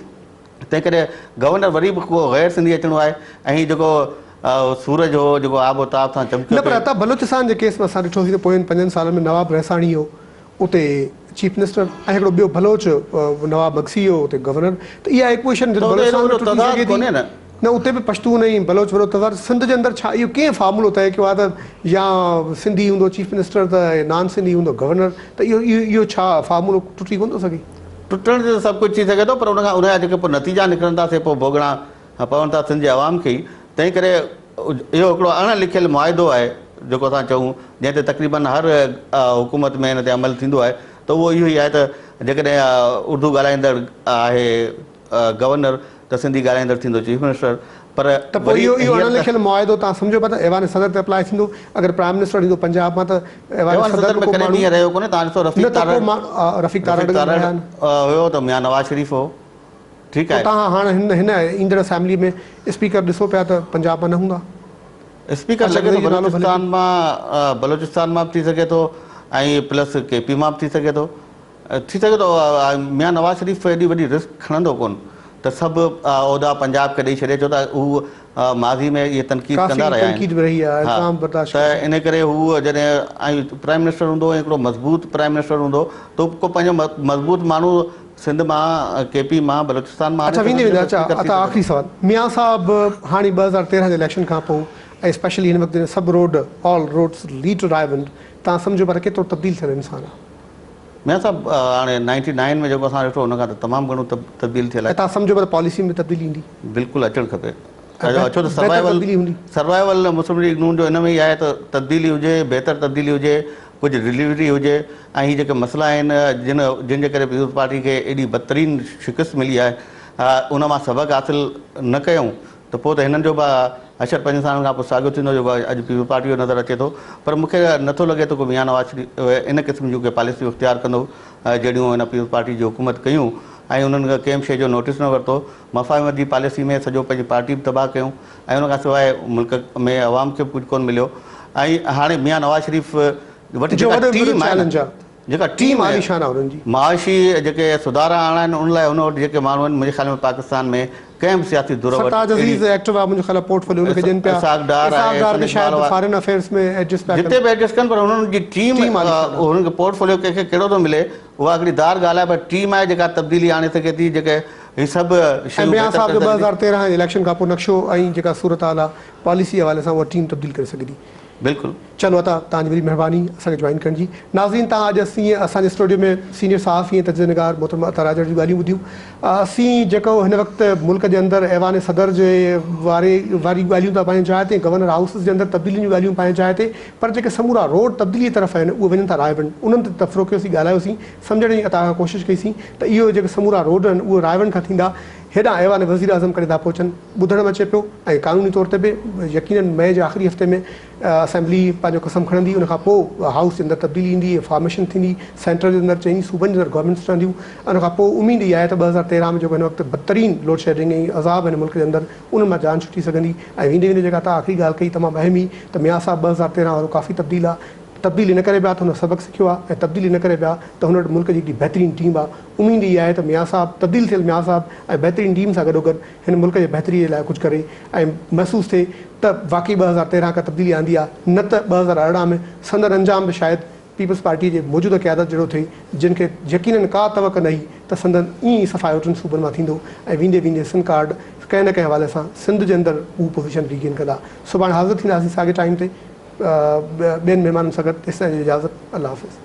تنهن ڪري گورنر وري به ڪو غير سنڌي اچڻو آهي ۽ هي جيڪو سورج هو جيڪو آب و تاب سان چمڪيو نه پر پئي. عطا بلوچستان جي ڪيس ۾ اسان ڏٺوسين ته پوين پنجن سالن ۾ نواب رئيساڻي هو اتي چيف منسٽر ۽ هڪڙو ٻيو بلوچ نواب مگسي هو اتي گورنر ته اها ايڪويشن ته اتي ايڏو بلوچستان ۾ وڏو ٽٽي تضاد سگهي ٿي ڪونهي نه. نه اتي به پشتون ۽ بلوچ وڏو تضاد سنڌ جي اندر ڇا اهو ڪنهن فارمولو طئي ڪيو آهي ته يا سنڌي هوندو چيف منسٽر ته نان سنڌي هوندو گورنر ته اهو اهو ڇا فارمولو ٽٽي ڪونه ٿو سگهي. ٽٽڻ جو ته سڀ ڪجهه ٿي سگهي ٿو پر ان کان ان جا جيڪي پوء نتيجا نڪرن ٿا سي پوء ڀوڳڻا پون ٿا سنڌ جي عوام کي ئي تنهن ڪري اهو هڪڙو اڻ لکيل معاهدو آهي جيڪو اسان چئون جنهن تي تقريبن هر حڪومت ۾ ان تي عمل ٿيندو آهي ته اهو اهو ئي آهي ته جيڪڏهن اردو ڳالهائيندڙ آهي گورنر ته سنڌي ڳالهائيندڙ ٿيندو چيف منسٽر پر ته پوء وري اهو اهو هينئر اڻ ته لکيل معاهدو توهان سمجهو پيا ته ايوان صدر تي اپلاء ٿيندو اگر پرائم منسٽر ايندو پنجاب مان ته ايوان ايوان صدر صدر ۾ ۾ ڪو ڪڏهن به ماڻهو ائين رهيو ڪونهي توهان ڏسو نه رفيق ته ڪو تارڙ ماڻهو رفيق تارڙ رفيق به تارڙ رهيا آهن. هيو ته ميان نواز شريف هو ٺيڪ پوء آهي. توهان هاڻ هن هن ايندڙ اسيمبلي ۾ اسپيڪر ڏسو پيا ته پنجاب مان نه هوندا؟ اسپيڪر لڳي ٿو بلوچستان مان بلوچستان مان به ٿي سگهي ٿو ۽ پلس ڪي پي مان به ٿي سگهي ٿو ٿي سگهي ٿو ميان نواز شريف ايڏي وڏي رسڪ کڻندو ڪون ته سڀ عهدا پنجاب کي ڏئي ڇڏي ڇو ته هو ماضي ۾ اهي تنقيد ڪندا رهيا آهن ته ان ڪري هو جڏهن ۽ پرائم منسٽر هوندو ۽ هڪڙو مضبوط پرائم منسٽر هوندو ته ڪو پنهنجو مضبوط ماڻهو سنڌ مان، ڪي پي مان، بلوچستان مان اڇا آڻي ويندي سگهندو ويندي ته اڇا اسپيڪر ٿي عطا سگهندو. آخري سوال ميان صاحب هاڻي 2013 جي اليڪشن کان پوء ۽ اسپيشلي هن وقت جڏهن سڀ road all roads lead to Raiwind تان سمجهو پر ڪيترو تبديل ٿيل انسان آ. ميان صاحب هاڻي نائنٽي نائن ۾ جيڪو اسان ڏٺو ان کان ته تمام گهڻو تبديل ٿيل ۽ آهي. تان سمجهو پر پاليسي ۾ تبديلي ايندي. بلڪل اچڻ کپي. ۽ ڇو ته بهتر سروائيول تبديلي هوندي. سروائيول مسلم ليگ نون جو ان ۾ ئي آهي ته تبديلي هجي بهتر تبديلي هجي ڪجهه ڊليوري هجي ۽ هي جيڪي مسئلا آهن جن جن جي ڪري پيپلز پارٽي کي ايڏي بدترين شڪست ملي آهي ان مان سبق حاصل نه ڪيائون ته پوء ته هنن جو به حشر پنجن سالن کان پوء ساڳيو ٿيندو جيڪو اڄ پيپلز پارٽي جو نظر اچي ٿو پر مون کي نٿو لڳي ته ڪو ميان نواز شريف ان قسم جون ڪي پاليسيون اختيار ڪندو جهڙيون هن پيپلز پارٽي جي حڪومت ڪيون ۽ انهن ڪنهن به شيء جو نوٽيس نه ورتو مفاهمت جي پاليسي ۾ سڄو پنهنجي پارٽي به تباهه ڪيون ۽ ان کان سواء ملڪ ۾ عوام کي به ڪجهه ڪونه مليو ۽ هاڻي ميان نواز شريف وٽ جو جيڪا وڏو وڏو ٽيم آهي چئلينج نه آ جيڪا ٽيم ٽيم آهي عاليشان آ انهن جي. معاشي جيڪي سڌارا آڻڻا آهن ان لاء هن وٽ جيڪي ماڻهو آهن منهنجي خيال ۾ پاڪستان ۾ ڪنهن به سياسي ڌر وٽ سرتاج اهڙي عزيز ايڪٽو آ منهنجو خيال آ پورٽ فوليو ان کي ڏين پيا اسحاق ڊار اسحاق آهي ڊار کي سنيل شايد مالوا فارين افيئرس ۾ ايڊجسٽ پيا جتي ڪن به ايڊجسٽ ڪن پر هنن جي ٽيم ٽيم عاليشان آ. هنن کي پورٽ فوليو ڪنهن کي ڪهڙو ٿو ملي اها هڪڙي ڌار ڳالهه آهي پر ٽيم آهي جيڪا تبديلي آڻي سگهي ٿي جيڪي هي سڀ ۽ شيون ميان بهتر صاحب ڪري جو سگهي ٿي. 2013 جي اليڪشن کان پوء نقشو ۽ جيڪا صورتحال آ پاليسي جي حوالي سان اها ٽيم تبديل ڪري سگهي ٿي. بلڪل. چلو عطا توهان جي وڏي مهرباني اسان کي جوائن ڪرڻ جي. ناظرين توهان اڄ اسين اسان جي اسٽوڊيو ۾ سينيئر صحافي ۽ تجزيه نگار محترم عطا راڄڙ جون ڳالهيون ٻڌيون. اسين جيڪو هن وقت ملڪ جي اندر ايوان صدر جي واري واري ڳالهيون ته پنهنجي جاء تي ۽ گورنر هائوسز جي اندر تبديلين جون ڳالهيون پنهنجي جاء تي پر جيڪي سمورا روڊ تبديلي طرف آهن اهي وڃن ٿا رائيونڊ انهن تي تبصرو ڪيوسين ڳالهايوسين سمجهڻ جي عطا کان ڪوشش ڪئي سين ته اهو جيڪي سمورا روڊ آهن اهي رائيونڊ کان ٿيندا هيڏانهن ايوان وزيراعظم ڪڏهن ٿا پهچن ٻڌڻ ۾ اچي پيو ۽ قانوني طور تي به يقينن مئي جي آخري هفتي ۾ اسيمبلي پنهنجو قسم کڻندي ان کان پوء هائوس جي اندر تبديلي ايندي فارميشن ٿيندي سينٽر جي اندر چئني صوبن جي اندر گورنمينٽس ٺهنديون ان کان پوء اميد اها آهي ته 2013 ۾ جيڪو هن وقت بدترين لوڊشيڊنگ ۽ عذاب هن ملڪ جي اندر انهن مان جان ڇٽي سگهندي ۽ ويندي ويندي جيڪا تان آخري ڳالهه ڪئي تمام اهم هئي ته ميان صاحب 2013 وارو ڪافي تبديل آ تبديل ان ڪري به آ ته هن سبق سکيو آ ۽ تبديل ان ڪري به آ ته هن وٽ ملڪ جي هڪڙي بهترين ٽيم آ اميد اها آهي ته ميان صاحب تبديل ٿيل ميان صاحب ۽ بهترين ٽيم سان گڏوگڏ هن ملڪ جي بهتري جي لاء ڪجهه ڪري ۽ محسوس ٿئي ته واقعي 2013 کان تبديلي آندي آ نه ته 2018 ۾ سندن انجام به شايد پيپلز پارٽيء جي موجوده قيادت جهڙو ٿئي، جن کي يقينن ڪا توقع نه هئي ته سندن ائين ئي صفايو ٽن صوبن مان ٿيندو ۽ ويندي ويندي سنڌ ڪارڊ ڪنهن نه ڪنهن حوالي سان سنڌ جي اندر هو پوزيشن ريگين ڪندا. سڀاڻي حاضر ٿينداسين ساڳئي ٽائيم تي ٻين مهمانن سان گڏ تيستائين جي اجازت الله حافظ.